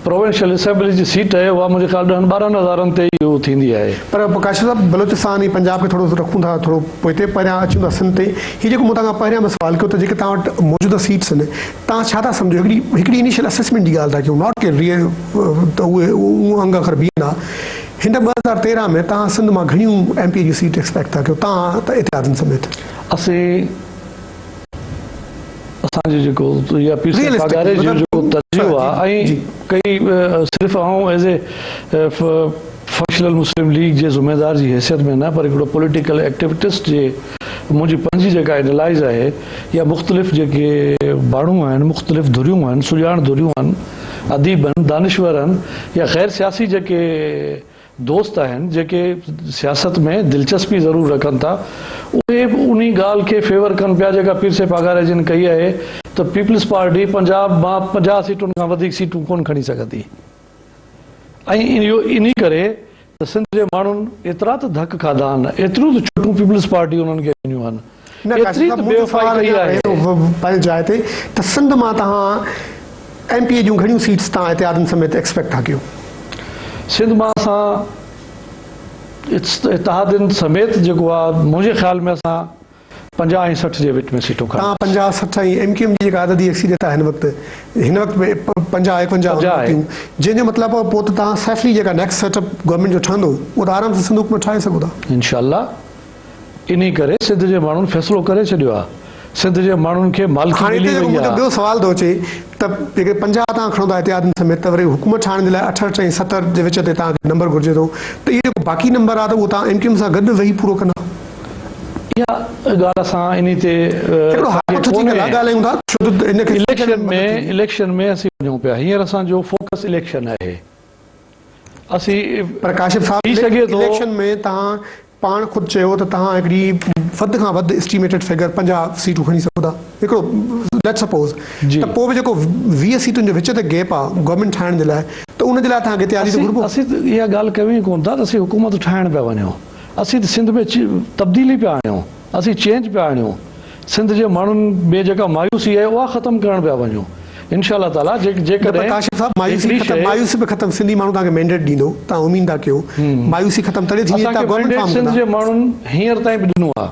پروونشل اسيمبلي جي سيٽ آهي اها منهنجي خيال ڏهن ٻارهن هزارن تي ئي ٿيندي آهي. پر ڪاشف صاحب بلوچستان ۽ پنجاب کي ٿورو رکون ٿا ٿورو پوئتي پهريان اچون ٿا سنڌ تي هي جيڪو مون توهان کان پهريان به سوال ڪيو ته جيڪي توهان وٽ موجوده سيٽس آهن توهان ڇا ٿا سمجهو هڪڙي هڪڙي انيشل اسيسمينٽ جي ڳالهه ٿا ڪيون not K ريئل ته اهي اهو انگ اکر بيهندا هن 2013 ۾ توهان سنڌ مان گهڻيون ايم پي اي جون سيٽ ايڪسپيڪٽ ٿا ڪيو توهان ته اتحادن سميت. اسين اسان جو جيڪو يا پير صاحب پاڳاري جو جيڪو تجزيو آ ۽ ڪئي صرف آئون as a functional Muslim League جي ذميدار جي حيثيت ۾ نه پر هڪڙو پوليٽيڪل ايڪٽيوٽسٽ جي منهنجي پنهنجي جيڪا اينالائز آهي يا مختلف جيڪي ماڻهو آهن، مختلف ڌريون آهن، سڄاڻ ڌريون آهن، اديب آهن، دانشور آهن يا غير سياسي جيڪي دوست آهن جيڪي سياست ۾ دلچسپي ضرور رکن ٿا اهي به انهي ڳالهه کي فيور ڪن پيا جيڪا پير صاحب پاڳاري جن ڪئي آهي ته پيپلز پارٽي پنجاب مان 50 سيٽن کان وڌيڪ سيٽون ڪونه کڻي سگهندي ۽ اهو انهي ڪري ته سنڌ جي ماڻهن ايترا ته ڌڪ کاڌا آهن ايتريون ته چوٽون پيپلز پارٽي انهن کي ڏنيون آهن نه ايتري ڪاشف ته صاحب بي منهنجو وفائي سوال ڪئي اڃا آهي. رهي ٿو پنهنجي جاء تي ته سنڌ مان توهان ايم پي اي جون گهڻيون سيٽس توهان اتحادين سميت ايڪسپيڪٽ ٿا ڪيو؟ سنڌ مان اسان اتحادين سميت جيڪو آهي منهنجي خيال ۾ اسان 50 ۽ 60 جي وچ ۾ سيٽون توهان کڻنداسين. 50، 60 ۽ ايم ڪيو ايم جي جيڪا عددي اڪثريت آهي هن وقت هن وقت به 50، 51 50 آهي. ٿيون جنهن جو مطلب آهي پوء ته توهان سيفلي جيڪا نيڪسٽ سيٽ اپ گورنمينٽ جو ٺهندو اهو ته آرام سان سنڌ حڪومت ٺاهي سگهو ٿا. انشاء الله انهي ڪري سنڌ جي ماڻهن فيصلو ڪري ڇڏيو آهي. سنڌ جي ماڻهن کي مالڪي هاڻي ملي هتي جيڪو وئي منهنجو آهي. ٻيو سوال ٿو اچي ته جيڪڏهن 50 توهان کڻو ٿا اتحادين سميت ته وري حڪومت ٺاهڻ جي لاء 68 ۽ 70 جي وچ تي توهان کي نمبر گهرجي ٿو ته اهو جيڪو باقي نمبر آهي ته اهو توهان ايم ڪيو ايم سان گڏ ويهي پورو ڪندا. اها ڳالهه اسان انهي تي هڪڙو هائپوٿيٽيڪل آ ڳالهايون ٿا ڇو ته ان کي سمجهڻ ۾ مدد ٿيندي. اليڪشن ۾ اسين وڃون پيا هينئر اسان جو فوڪس اليڪشن آهي اسين پر ڪاشف صاحب ٿي سگهي ٿو. اليڪشن ۾ توهان پاڻ خود چيو ته توهان هڪڙي وڌ کان وڌ اسٽيميٽيڊ فگر 50 سيٽون کڻي سگهو ٿا هڪڙو ليٽس سپوز ته پوء به جيڪو 20 سيٽن جو وچ تي گيپ آ گورنمينٽ ٺاهڻ جي لاء ته ان جي لاء توهان کي تياري ته گهربو. اسين ته اها ڳالهه ڪيون ئي ڪونه ٿا ته اسين حڪومت ٺاهڻ پيا وڃون اسين ته سنڌ ۾ تبديلي پيا آڻيون اسين چينج پيا آڻيون سنڌ جي ماڻهن ۾ جيڪا مايوسي آهي اها ختم ڪرڻ پيا وڃون انشاء الله تعالي نه پر جيڪڏهن ڪاشف صاحب مايوسي هڪڙي ختم شيء مايوسي به ختم سنڌي ماڻهو توهان کي مينڊيٽ ڏيندو توهان اميد ٿا ڪيو مايوسي ختم تڏهن ٿيندي اسان توهان کي گورنمينٽ مينڊيٽ فارم سنڌ ڪندا. جي ماڻهن هينئر تائين به ڏنو آهي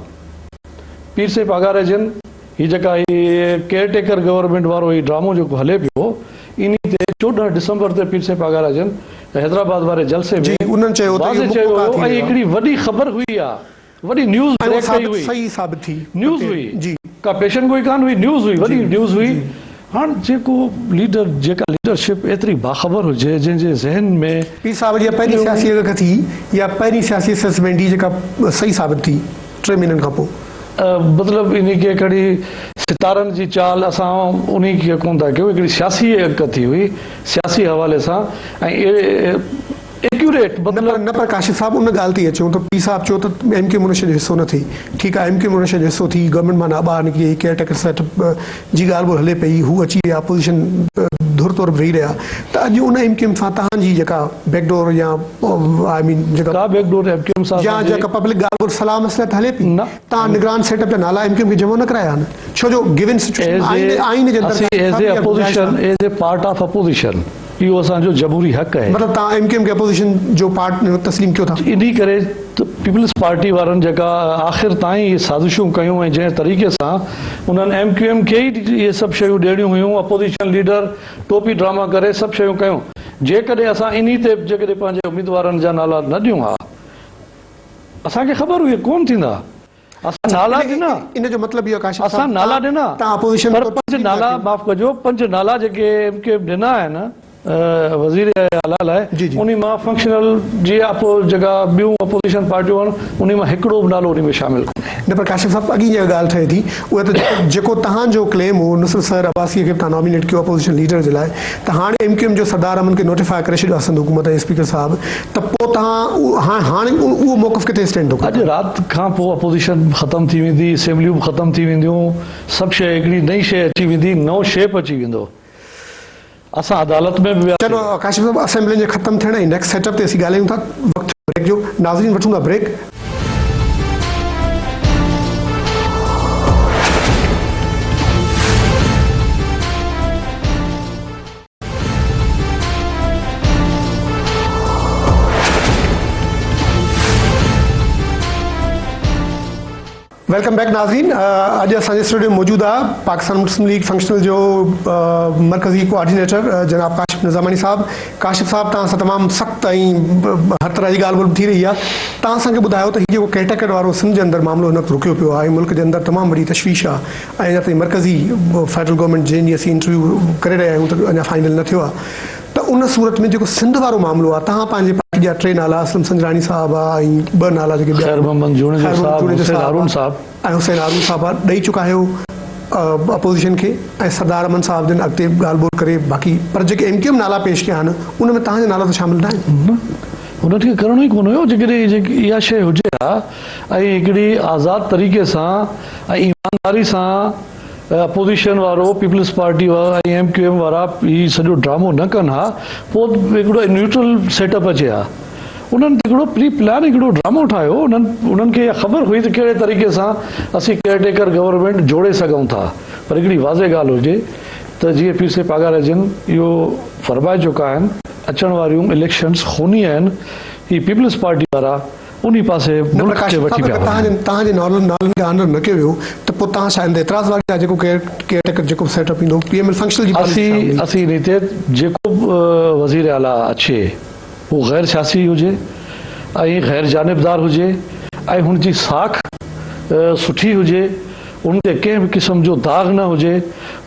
پير صاحب پاڳاري جن هي جيڪا هي ڪيئر ٽيڪر گورنمينٽ وارو هي ڊرامو جيڪو هلي پيو انهي تي 14 ڊسمبر تي پير صاحب پاڳارا جن حيدرآباد واري جلسي جي ۾ انهن چيو ته اهو واضح مڪ چيو مڪا هيو ٿي ۽ ويو آهي. هڪڙي وڏي خبر هئي اها وڏي نيوز ۽ اها بريڪ ڪئي ثابت هئي. صحيح ثابت ٿي نيوز اڳتي هئي جي. ڪا پيشن گوئي ڪانه هئي نيوز هئي وڏي جي نيوز هئي جي. هاڻ جيڪو ليڊر جيڪا ليڊرشپ ايتري باخبر هجي جنهن جي ذهن ۾ پير صاحب جي پهرين سياسي اڳڪٿي يا پهرين سياسي اسيسمينٽ هئي جيڪا صحيح ثابت ٿي ٽي مهينن کان پوء. مطلب انهي کي کڻي ستارن جي چال اسان انهي کي ڪونه ٿا ڪيون هڪڙي سياسي اڳڪٿي هئي سياسي حوالي سان ۽ ايڪيوريٽ نه پر مطلب. نه پر ڪاشف صاحب ان ڳالهه تي اچون ته پير صاحب چيو ته ايم ڪيو ايم ان شيء جو حصو نه ٿي ٺيڪ آهي ايم ڪيو ايم ان شيء جو حصو ٿي گورنمينٽ مان ٻاهر نڪري آئي ڪيئر ٽيڪر سيٽ اپ جي ڳالهه ٻولهه هلي پئي هو اچي ويا اپوزيشن ڌر طور به ويهي رهيا ته اڄ ان ايم ڪيو ايم سان تهان جي جيڪا بيڪ ڊور يا آء مين جيڪا ڪا back door M Q M سان يا اسان جي جيڪا پبلڪ ڳالهه ٻولهه صلاح مصلحت هلي پئي نه. تهان نگران سيٽ اپ جا نالا ايم ڪيو ايم کي جمع نه ڪرايا آهن ڇو جو گيون سچوئيشن ايز آئين اي آئين جي اندر اسين ڪاشف ايز صاحب اي اها گنجائش اپوزيشن آهي. As a part of opposition اهو اسان جو جمهوري حق آهي. مطلب توهان ايم ڪيو ايم کي اپوزيشن جو پارٽ تسليم ڪيو ٿا. انهي ڪري ته پيپلز پارٽي وارن جيڪا آخر تائين اهي سازشون ڪيون ۽ جنهن طريقي سان انهن ايم ڪيو ايم کي ئي اهي سڀ شيون ڏيڻيون هيون اپوزيشن ليڊر ٽوپي ڊراما ڪري سڀ شيون ڪيون جيڪڏهن اسان انهي تي به جيڪڏهن پنهنجي اميدوارن جا نالا نه ڏيون ها اسان کي خبر هئي ڪونه ٿيندا. اسان نالا ڏنا. ان جو مطلب اهو ڪاشف صاحب اسان نالا ڏنا تان اپوزيشن پر پنج نالا معاف ڪجو پنج نالا جيڪي ايم ڪيو ايم ڏنا آهن وزير اعليٰ لاء انهي مان فنڪشنل جي اپو جيڪا ٻيون اپوزيشن پارٽيون آهن انهي مان هڪڙو به نالو انهي ۾ شامل ڪونهي. نه پر ڪاشف صاحب اڳي جيڪا ڳالهه ٺهي ٿي اها ته جيڪو تهان جو ڪليم هو نصرت سحر عباسي کي به تهان نامينيٽ ڪيو اپوزيشن ليڊر جي لاء ته هاڻ ايم ڪيو ايم جو سردار احمد کي نوٽيفاء ڪري ڇڏيو آهي سنڌ حڪومت ۽ اسپيڪر صاحب ته پوء توهان هاڻ اهو موقف ڪٿي اسٽينڊ ٿو اڄ ڪري؟ رات کان پوء اپوزيشن ختم ٿي ويندي، اسيمبليون به ختم ٿي وينديون، سڀ شيء هڪڙي نئين شيء اچي ويندي، نئون شيپ اچي ويندو. اسان عدالت ۾ به وياسين. چلو ڪاشف صاحب اسيمبلين جي ختم ٿيڻ ۽ نيڪسٽ سيٽ اپ تي اسين ڳالهايون ٿا، وقت ٿيو بريڪ جو، ناظرين وٺون ٿا بريڪ. Welcome back ناظرين اڄ اسان جي اسٽوڊيو ۾ موجود آهي پاڪستان مسلم ليگ فنڪشنل جو مرڪزي ڪوآرڊينيٽر جناب ڪاشف نظاماڻي صاحب ڪاشف صاحب توهان سان تمام سخت ۽ هر طرح جي ڳالهه ٻولهه ٿي رهي آهي توهان اسان کي ٻڌايو ته هي جيڪو ڪيئرٽيڪر وارو سنڌ جي اندر معاملو هن وقت رڪيو پيو آهي ملڪ جي اندر تمام وڏي تشويش آهي ۽ اڃا تائين مرڪزي فيڊرل گورنمينٽ جنهن جي اسين انٽرويو ڪري رهيا آهيون ته اڃا فائنل نه ٿيو آهي ته ان صورت ۾ جيڪو سنڌ وارو معاملو آهي توهان پنهنجي پارٽي باقي ٻيا ٽي نالا اسلم سنجراڻي صاحب آ ۽ ٻه نالا جيڪي ٻيا خير محمد جوڻيجو صاحب، حسين هارون صاحب. ۽ حسين هارون صاحب آ ڏئي چڪا آهيو اپوزيشن کي ۽ سردار امن صاحب جن اڳتي ڳالهه ٻولهه ڪري باقي پر جيڪي ايم ڪيو ايم نالا پيش ڪيا آهن ان ۾ توهان جا نالا ته شامل ناهن. نه انهن کي ڪرڻو ئي ڪونه هيو جيڪڏهن اها شيء هجي ها ۽ هڪڙي آزاد طريقي سان ۽ ايمانداري سان اپوزيشن وارو پيپلز پارٽي وارا ۽ ايم ڪيو ايم وارا هي سڄو ڊرامو نه ڪن ها پوء هڪڙو نيوٽرل سيٽ اپ اچي ها انهن ته هڪڙو پري پلان هڪڙو ڊرامو ٺاهيو انهن انهن کي اها خبر هئي ته ڪهڙي طريقي سان اسين ڪيئر ٽيڪر گورنمينٽ جوڙي سگهون ٿا پر هڪڙي واضح ڳالهه هجي ته جيئن پير سائين پاڳارا جن اهو فرمائي چڪا آهن اچڻ واريون اليڪشنز خوني آهن هي پيپلز پارٽي وارا انهي پاسي نه ملڪ پر کي ڪاشف وٺي صاحب پيا اگر وڃن. توهان جي نالن نالن کي آنر نه ڪيو ويو ته پوء توهان ڇا ان تي اعتراض واريندا جيڪو ڪيئر ڪيئر ٽيڪر جيڪو به سيٽ اپ ايندو پي ايم ايل فنڪشنل جي پاليسي ڇا اسين هوندي؟ اسين انهي تي جيڪو به وزير اعليٰ اچي هو غير سياسي هجي ۽ غير جانبدار هجي ۽ هن جي ساک سٺي هجي ان تي ڪنهن به قسم جو داغ نه هجي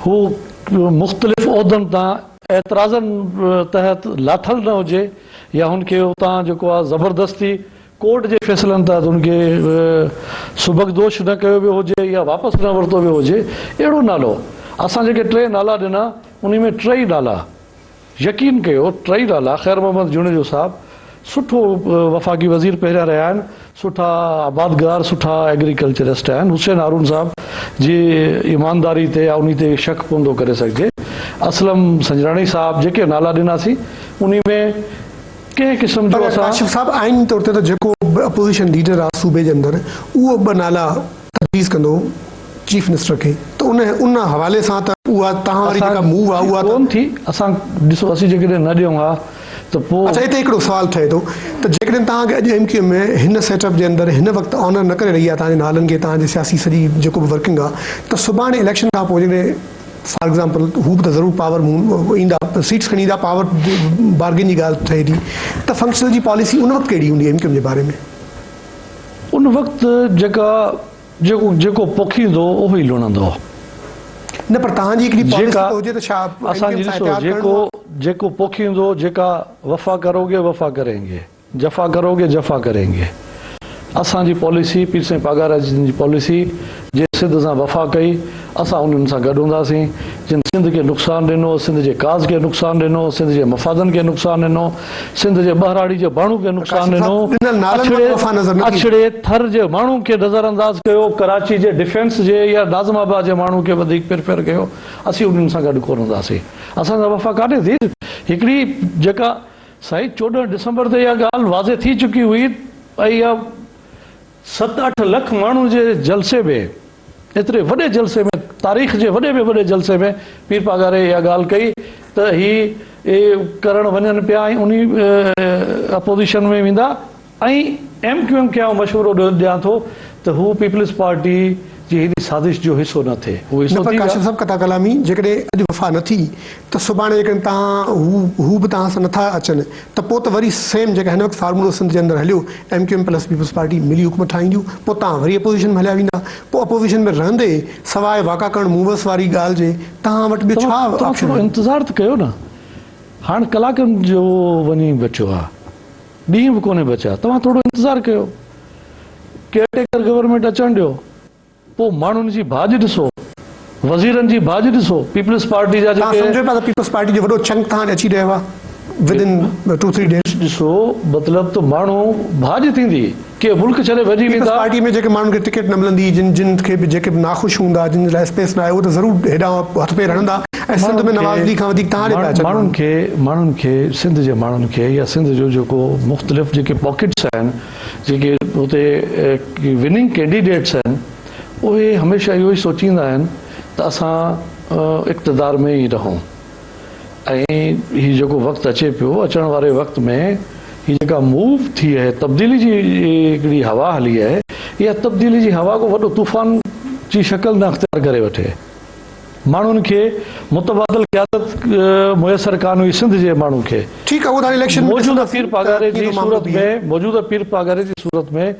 هو مختلف عهدن تان اعتراضن تحت لاٿل نه هجي يا هن کي اتان جيڪو آهي زبردستي ڪورٽ جي فيصلن تحت هن کي سبڪدوش نه ڪيو ويو هجي يا واپس نه ورتو ويو هجي اهڙو نالو اسان جيڪي ٽي نالا ڏنا انهي ۾ ٽئي نالا يقين ڪيو ٽئي نالا خير محمد جوڻيجو صاحب سٺو وفاقي وزير پهريان رهيا آهن سٺا آبادگار سٺا ايگريڪلچرسٽ آهن حسين هارون صاحب جي ايمانداري تي يا انهي تي شڪ ڪونه ٿو ڪري سگهجي اسلم سنجراڻي صاحب جيڪي نالا ڏناسين انهي ۾ ڪنهن قسم جو پر اسان. ڪاشف صاحب آئيني طور تي ته جيڪو به اپوزيشن ليڊر آ صوبي جي اندر اهو ٻه نالا تجويز ڪندو چيف منسٽر کي ته ان ان حوالي سان ته اها توهان واري اسان جيڪا موو آ اها ته. ڪون ٿي اسان ڏسو اسين جيڪڏهن نه ڏيون ها ته پوء. اڇا اتي هڪڙو سوال ٺهي ٿو ته جيڪڏهن توهان کي اڄ ايم ڪيو ايم هن سيٽ اپ جي اندر هن وقت آنر نه ڪري رهي آهي توهان جي نالن کي توهان جي سياسي سڄي جيڪو به ورڪنگ آهي ته سڀاڻي اليڪشن کان پوء جيڪڏهن فار ايگزامپل هو به ته ضرور پاور ايندا سيٽس کڻي ايندا پاور بارگين جي ڳالهه ٺهي ٿي ته فنڪشنل جي پاليسي ان وقت ڪهڙي هوندي ايم ڪيو ايم جي باري ۾؟ ان وقت جيڪا جيڪو جيڪو پوکيندو اهو ئي لڻندو. نه پر توهان جي هڪڙي پاليسي جيڪا ته هجي ته ڇا ايم اسان ڪيو جي ايم سان ڏسو اتحاد ڪرڻو جيڪو آهي؟ جيڪو پوکيندو جيڪا وفا ڪروگي وفا ڪرينگي جفا ڪروگي جفا ڪرينگي اسان جي پاليسي پير سائين پاڳارا جن جي پاليسي جنهن سنڌ سان وفا ڪئي اسان انهن سان گڏ هونداسين جن سنڌ کي نقصان ڏنو سنڌ جي ڪاز کي نقصان ڏنو سنڌ جي مفادن کي نقصان ڏنو سنڌ جي ٻهراڙي جي ماڻهو کي نقصان ڪاشف ڏنو صاحب ڏنل نالن مان اڇڙي ته وفا نظر نه ٿي اچي. اڇڙي ٿر جي ماڻهو کي نظر انداز ڪيو ڪراچي جي ڊفينس جي يا ناظم آباد جي ماڻهو کي وڌيڪ پرفيئر ڪيو اسين انهن سان گڏ ڪونه هونداسين اسان سان وفا ڪانهي ٿي هڪڙي جيڪا سائين 14 ڊسمبر تي اها ڳالهه واضح ٿي چڪي هئي ۽ اها ست اٺ لک ماڻهن جي جلسي ۾ ايتري وڏي جلسي ۾ تاريخ جي وڏي ۾ وڏي جلسي ۾ پير پاڳاري اها ڳالهه ڪئي ته هي ڪرڻ وڃن پيا ۽ انهي اپوزيشن ۾ ويندا ۽ ايم ڪيو ايم کي آئون مشورو ڏيان ٿو ته هو پيپلز پارٽي جي هن سازش جو حصو نه ٿئي. هو نه حصو پر ٿي ويا. ڪاشف صاحب قطع ڪلامي جيڪڏهن اڄ وفا نه ٿي ته سڀاڻي جيڪڏهن توهان هو هو به توهان سان نٿا اچن ته پوء ته وري سيم جيڪا هن وقت فارمولو سنڌ جي اندر هليو M Q M plus peoples party ملي حڪومت ٺاهينديون پوء توهان وري اپوزيشن ۾ هليا ويندا پوء اپوزيشن ۾ رهندي سواء واڪا ڪرڻ مووس واري ڳالهه جي توهان وٽ ٻيو ڇا توهان آپشن ٿورو آهن؟ انتظار ته ڪيو نه هاڻ ڪلاڪن جو وڃي بچيو آهي. ڏينهن به ڪونهي بچيا توهان ٿورو انتظار ڪيو ڪيئر ٽيڪر گورنمينٽ اچڻ ڏيو پوء ماڻهن جي ڀاڄ ڏسو وزيرن جي ڀاڄ ڏسو پيپلز پارٽي جا توهان جيڪي سمجهو پيا ته پيپلز پارٽي جو وڏو چنڪ توهان ڏي اچي رهيو آهي within two three days. ڏسو مطلب ته ماڻهو ڀاڄ ٿيندي ڪي ملڪ ڇڏي ڀڄي پيپلز ويندا. پارٽي ۾ جيڪي ماڻهن کي ٽڪيٽ نه ملندي جن جن کي به جيڪي به ناخوش هوندا جن جي لاء اسپيس نه آهي اهي ته ضرور هيڏانهن هٿ پير هڻندا ۽ سنڌ ۾ نواز ليگ کان وڌيڪ توهان ڏي پيا اچن ماڻهن کي ماڻهن کي سنڌ جي ماڻهن کي يا سنڌ جو جيڪو مختلف جيڪي پاڪيٽس آهن جيڪي اتي وننگ ڪينڊيڊيٽس آهن اهي هميشه اهو ئي سوچيندا آهن ته اسان اقتدار ۾ ئي رهون. ۽ هي جيڪو وقت اچي پيو، اچڻ واري وقت ۾ هي جيڪا موو ٿي آهي، تبديلي جي هڪڙي هوا هلي آهي، اها تبديلي جي هوا ڪو وڏو طوفان جي شڪل نه اختيار ڪري وٺي. ماڻهن کي متبادل قيادت ميسر ڪانه هئي سنڌ جي ماڻهن کي. ٺيڪ آهي اهو ته هاڻي اليڪشن ۾ موجوده ڏسنداسين پير ته پاڳاري ڪيئن جي ٿو معاملو صورت بيهي. ۾ موجوده پير پاڳاري جي صورت ۾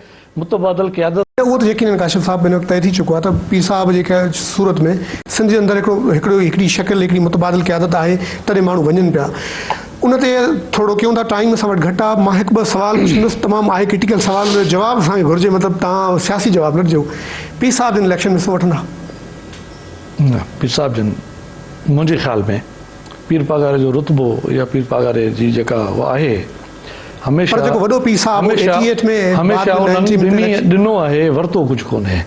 متبادل قيادت. اهو ته يقينن ڪاشف صاحب هن وقت طئي ٿي چڪو آهي ته پير صاحب جي صورت ۾ سنڌ جي اندر هڪڙو هڪڙو هڪڙي شڪل هڪڙي متبادل قيادت آهي تڏهن ماڻهو وڃن پيا. ان تي ٿورو ڪيون ٿا ٽائيم اسان وٽ گهٽ آ مان هڪ ٻه سوال پڇندس تمام آهي ڪرٽيڪل سوال ان جو جواب اسان کي گهرجي مطلب توهان سياسي جواب نه ڏجو پير صاحب جن اليڪشن ۾ حصو وٺندا؟ نه پير صاحب جن منهنجي خيال ۾ پير پاڳاري جو رتبو يا پير پاڳاري جي جيڪا آهي هميشه پر جيڪو وڏو پير صاحب هو ايٽي ايٽ ۾ هميشه انهن ڏني ڏنو آهي ورتو ڪجهه ڪونهي.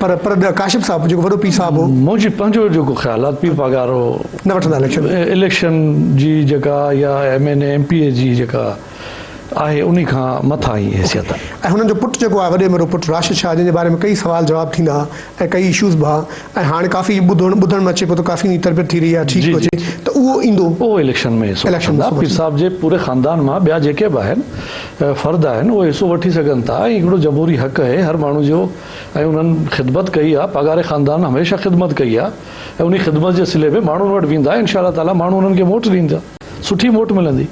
پر پر ڪاشف صاحب جيڪو وڏو پير صاحب هو. منهنجي پنهنجو جيڪو خيال آهي پير پاڳارو نه وٺندا اليڪشن. اليڪشن جي جيڪا يا M N A M P A جي جيڪا آهي انهي کان مٿاهين حيثيت آهي. ۽ هنن جو پٽ جيڪو آهي وڏي ۾ وڏو پٽ راشد شاهه جنهن جي باري ۾ ڪئي سوال جواب ٿيندا ها ۽ ڪئي اشوز به ها ۽ هاڻي ڪافي ٻڌڻ ٻڌڻ ۾ اچي پيو ته ڪافي انهي تربيت ٿي رهي آهي ٺيڪ جي پيو جي اچي ته اهو ايندو. اهو اليڪشن ۾ حصو اليڪشن ۾ وٺندا حصو پير وٺندا. صاحب جي پوري خاندان مان ٻيا جيڪي به آهن فرد آهن اهي حصو وٺي سگهن ٿا ۽ هڪڙو جمهوري حق آهي هر ماڻهو جو ۽ انهن خدمت ڪئي آهي پاڳاري خاندان هميشه خدمت ڪئي آهي ۽ انهي خدمت جي صلي ۾ ماڻهن وٽ ويندا انشاء الله تعالي ماڻهو انهن کي موٽ ڏيندا سٺي موٽ ملندي.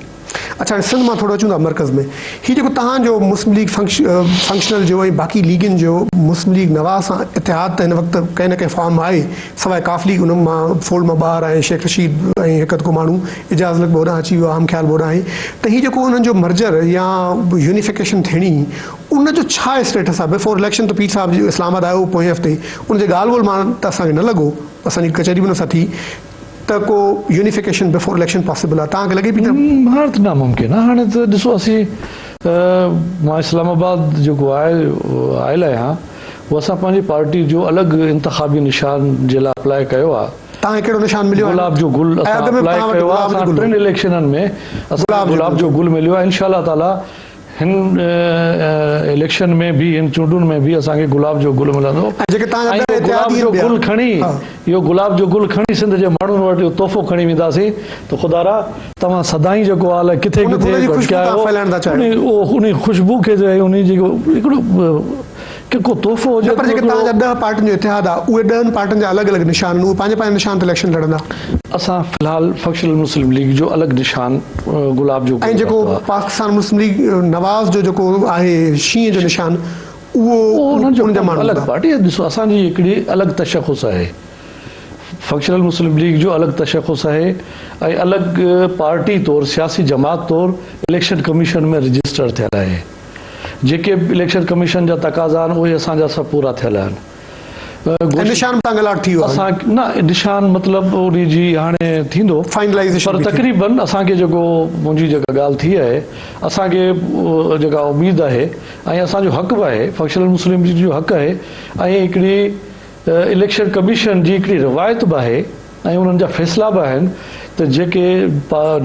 اڇا هاڻي سنڌ مان ٿورو اچون ٿا مرڪز ۾ هي جيڪو توهان جو مسلم ليگ فنڪشنل جو ۽ باقي ليگين جو مسلم ليگ نواز سان اتحاد ته هن وقت ڪنهن نه ڪنهن فارم ۾ آهي سواء قاف ليگ ان مان فولڊ مان ٻاهر آهي شيخ رشيد ۽ هڪ اڌ ڪو ماڻهو اعجاز الحق به هوڏانهن اچي ويو آهي هم خيال به هوڏانهن آهي ته هي جيڪو انهن جو مرجر يا يونيفڪيشن ٿيڻي ان جو ڇا اسٽيٽس آهي بفور اليڪشن ته پير صاحب اسلام آباد آيو هو پوئين هفتي ان جي ڳالهه ٻولهه مان ته اسان کي نه لڳو اسان جي ڪچهري به ان سان ٿي ته ڪو يونيفڪيشن بفور اليڪشن پاسيبل آهي توهان کي لڳي پي ته. هاڻي ته ناممڪن آهي هاڻي ته ڏسو اسين مان اسلام آباد جيڪو آهي آيل آهيان اهو اسان پنهنجي پارٽي جو الڳ انتخابي نشان جي لاء اپلاء ڪيو آهي. توهان کي ڪهڙو نشان مليو آهي؟ گلاب جو گل اسان اپلاء ڪيو آهي اسان ٽن اليڪشنن ۾ اسان کي گلاب جو گل مليو آهي انشاء الله تعالي هن اليڪشن ۾ به هن چونڊن ۾ به اسان کي گلاب جو گل ملندو ۽ جيڪي توهان جا ۽ ڏهه اهو گلاب اتحادي جو آهن ٻيا گل کڻي ها. اهو گلاب جو گل کڻي سنڌ جي ماڻهن وٽ اهو تحفو کڻي وينداسين ته خدارا توهان سدائين جيڪو آ الائي ڪٿي ان ڪٿي گل جي خوشبو ڀٽڪيا توهان آهيو ڦهلائڻ ٿا چاهيو. انهي اهو انهي خوشبو کي جو آهي انهي جيڪو هڪڙو ڪي ڪو تحفو هجي نه پر ته جيڪي توهان جا هڪڙو ڏهه پارٽين جو اتحاد آ اهي ڏهن پارٽين جا الڳ الڳ نشان آهن اهي پنهنجي پنهنجي نشان تي اليڪشن لڙندا. اسان في الحال فنڪشنل مسلم ليگ جو الڳ نشان گلاب جو ۽ گل جيڪو ورتو آ. پاڪستان مسلم ليگ نواز جو جيڪو آهي شينهن جو نشان اهو اهو انهن جو ان جا ماڻهو الڳ هوندا. پارٽي ڏسو اسان جي هڪڙي الڳ تشخص آهي فنڪشنل مسلم ليگ جو الڳ تشخص آهي ۽ الڳ پارٽي طور سياسي جماعت طور اليڪشن ڪميشن ۾ رجسٽر ٿيل آهي جيڪي به اليڪشن ڪميشن جا تقاضا آهن اهي اسان جا سڀ پورا ٿيل آهن. ۽ نشان به تان الاٽ ٿي ويو آهي. اسان نه نشان مطلب انهي جي هاڻي ٿيندو فائنلائيزيشن پر به ٿي. تقريبن اسان کي جيڪو منهنجي جيڪا ڳالهه ٿي آهي اسان کي جيڪا اميد آهي ۽ اسان جو حق به آهي فنڪشنل مسلم ليگ جو حق آهي ۽ هڪڙي اليڪشن ڪميشن جي هڪڙي روايت به آهي ۽ انهن جا فيصلا به آهن ته جيڪي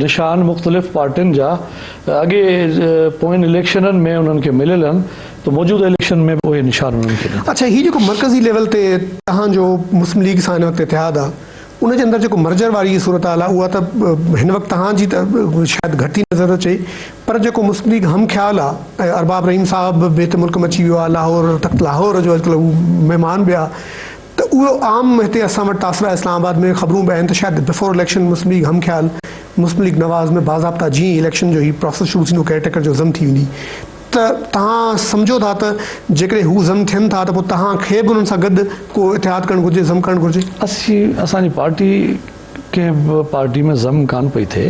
نشان مختلف پارٽين جا اڳي پوين اليڪشنن ۾ انهن کي مليل آهن ته موجوده اليڪشن ۾ به اهي نشان انهن کي ڏين. اڇا هي جيڪو مرڪزي ليول تي توهان جو مسلم ليگ سان هن وقت اتحاد آهي ان جي اندر جيڪو مرجر واري صورتحال آهي اها ته هن وقت توهان جي ته شايد گهٽ ئي نظر اچي پر جيڪو مسلم ليگ هم خيال آهي ۽ ارباب رحيم صاحب به هتي ملڪ ۾ اچي ويو آهي لاهور تخت لاهور جو اڄڪلهه هو مهمان به آهي ته اهو عام هتي اسان وٽ تاثر آهي اسلام آباد ۾ خبرون به آهن ته شايد بفور اليڪشن مسلم ليگ هم خيال مسلم ليگ نواز ۾ باضابطا جيئن ئي اليڪشن جو هي پراسيس شروع ٿيندو ڪيئر ٽيڪر جو ضم ٿي ويندي ته توهان سمجهو ٿا ته جيڪڏهن هو ضم ٿين ٿا ته پوء توهان کي به انهن سان گڏ ڪو اتحاد ڪرڻ گهرجي ضم ڪرڻ گهرجي؟ اسين اسان جي پارٽي ڪنهن به پارٽي ۾ ضم ڪانه پئي ٿئي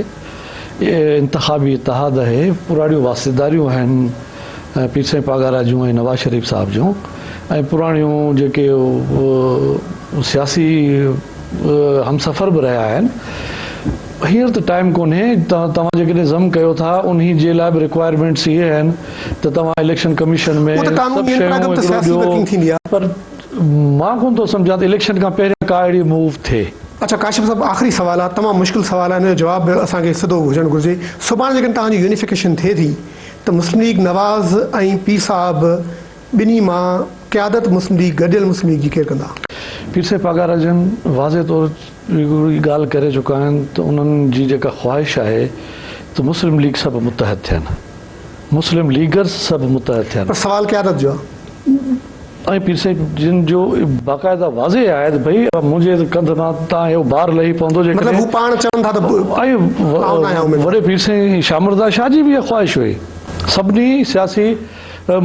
انتخابي اتحاد آهي پراڻيون واسطيداريون آهن پير سائين پاڳارا جون ۽ نواز شريف صاحب جون ۽ پراڻيون جيڪي سياسي همسفر به رهيا آهن هينئر ته ٽائيم ڪونهي توهان جيڪڏهن ضم ڪيو ٿا انهي جي لاء به رڪوائرمينٽس اهي آهن ته توهان اليڪشن ڪميشن ۾ اهو ته سڀ قانوني آهن شيون پر اڳ ۾ ته هڪڙو سياسي ڏيو ورڪنگ ٿيندي آهي. پر مان ڪونه ٿو سمجهان ته اليڪشن کان پهريان ڪا اهڙي موو ٿئي. اڇا ڪاشف صاحب آخري سوال آ تمام مشڪل سوال آ ان جو جواب به اسان کي سڌو هجڻ گهرجي سڀاڻي جيڪڏهن توهان جي يونيفڪيشن ٿئي ٿي ته مسلم ليگ نواز ۽ پير صاحب ٻنهي مان قيادت مسلم ليگ گڏيل مسلم ليگ جي ڪير ڪندا؟ پير صاحب پاڳارا جن واضح طور هڪڙي ڳالهه ڪري چڪا آهن ته انهن جي جيڪا خواهش آهي ته مسلم ليگ سڀ متحد ٿين مسلم ليگرز سڀ متحد ٿين. پر سوال قيادت جو آهي. ۽ پير سائين جن جو باقاعده واضح آهي ته ڀئي منهنجي ڪنڌ مان تان اهو بار لهي پوندو جيڪڏهن مطلب هو پاڻ چون ٿا ته آئون ناهيان اميدوار. وڏي پير سائين شاهمرضا شاهه جي به اها خواهش هئي. سڀني سياسي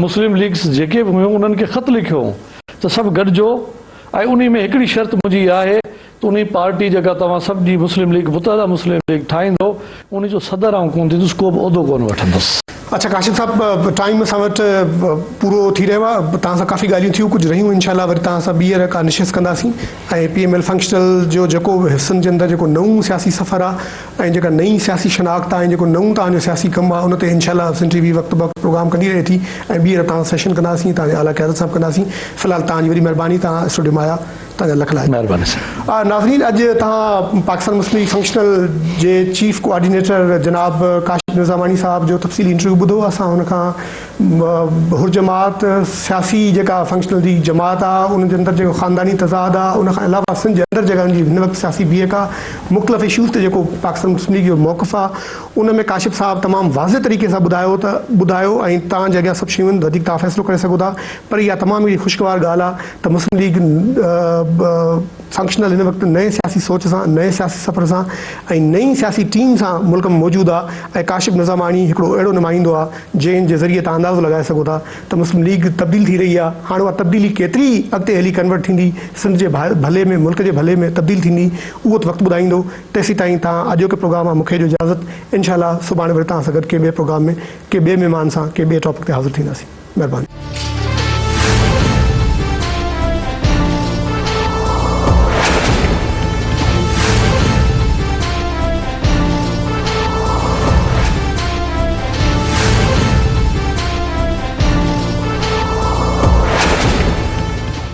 مسلم ليگس جيڪي به هيون انهن کي خط لکيو هو ته سڀ گڏجو ۽ انهي ۾ هڪڙي شرط منهنجي اها آهي ته انهي پارٽي جيڪا توهان سڀ جي مسلم ليگ متحده مسلم ليگ ٺاهيندو انهي جو صدر آئون ڪونه ٿيندس ڪو به عهدو ڪونه وٺندس. اڇا ڪاشف صاحب ٽائيم اسان وٽ پورو ٿي رهيو آهي توهان سان ڪافي ڳالهيون ٿيون ڪجهه رهيون انشاء الله وري توهان سان ٻيهر ڪا نشست ڪنداسين ۽ پي ايم ايل فنڪشنل جو جيڪو به حصن جي اندر جيڪو نئون سياسي سفر آهي ۽ جيڪا نئين سياسي شناخت آهي ۽ جيڪو نئون توهان جو سياسي ڪم آهي ان تي انشاء الله سنڌ ٽي وي وقت بوقت پروگرام ڪندي رهي ٿي ۽ ٻيهر توهان سيشن ڪنداسين توهان جي اعليٰ قيادت سان به ڪنداسين في الحال توهان جي وڏي مهرباني توهان اسٽوڊيو ۾ آيا توهان جا لک لائق. مهرباني سر. ناظرين اڄ توهان پاڪستان مسلم ليگ فنڪشنل جي چيف ڪوآرڊينيٽر جناب ڪاشف نظاماڻي صاحب جو تفصيلي انٽرويو ٻڌو اسان هن کان حر جماعت سياسي جيڪا فنڪشنل جي جماعت آ ان جي اندر جيڪو خانداني تضاد آ ان کان علاوه سنڌ جي اندر جيڪا ان جي هن وقت سياسي بيهڪ آ مختلف اشوز تي جيڪو پاڪستان مسلم ليگ جو موقف آ ان ۾ ڪاشف صاحب تمام واضح طريقي سان ٻڌايو ته ٻڌايو ۽ توهان جي اڳيان سڀ شيون آهن وڌيڪ توهان فيصلو ڪري سگهو ٿا پر اها تمام هڪڙي خوشگوار ڳالهه آ ته مسلم ليگ فنڪشنل هن وقت نئين سياسي سوچ سان، نئين سياسي سفر سان ۽ نئين سياسي ٽيم سان ملڪ ۾ موجود آ ۽ ڪاشف نظاماڻي هڪڙو اهڙو نمائندو آ جنهن جي ذريعي توهان اندازو لڳائي سگهو ٿا ته مسلم ليگ تبديل ٿي رهي آ هاڻ اها تبديلي ڪيتري اڳتي هلي ڪنورٽ ٿيندي سنڌ جي ڀلي ۾ ملڪ جي ڀلي ۾ تبديل ٿيندي اهو ته وقت ٻڌائيندو تيسيتائين توهان اڄوڪي پروگرام مان مونکي ڏيو اجازت انشاء الله سڀاڻي وري توهان سان گڏ ڪنهن ٻئي پروگرام ۾ ڪنهن ٻئي مهمان سان ڪنهن ٻئي ٽاپڪ تي حاضر ٿينداسين. مھرباني.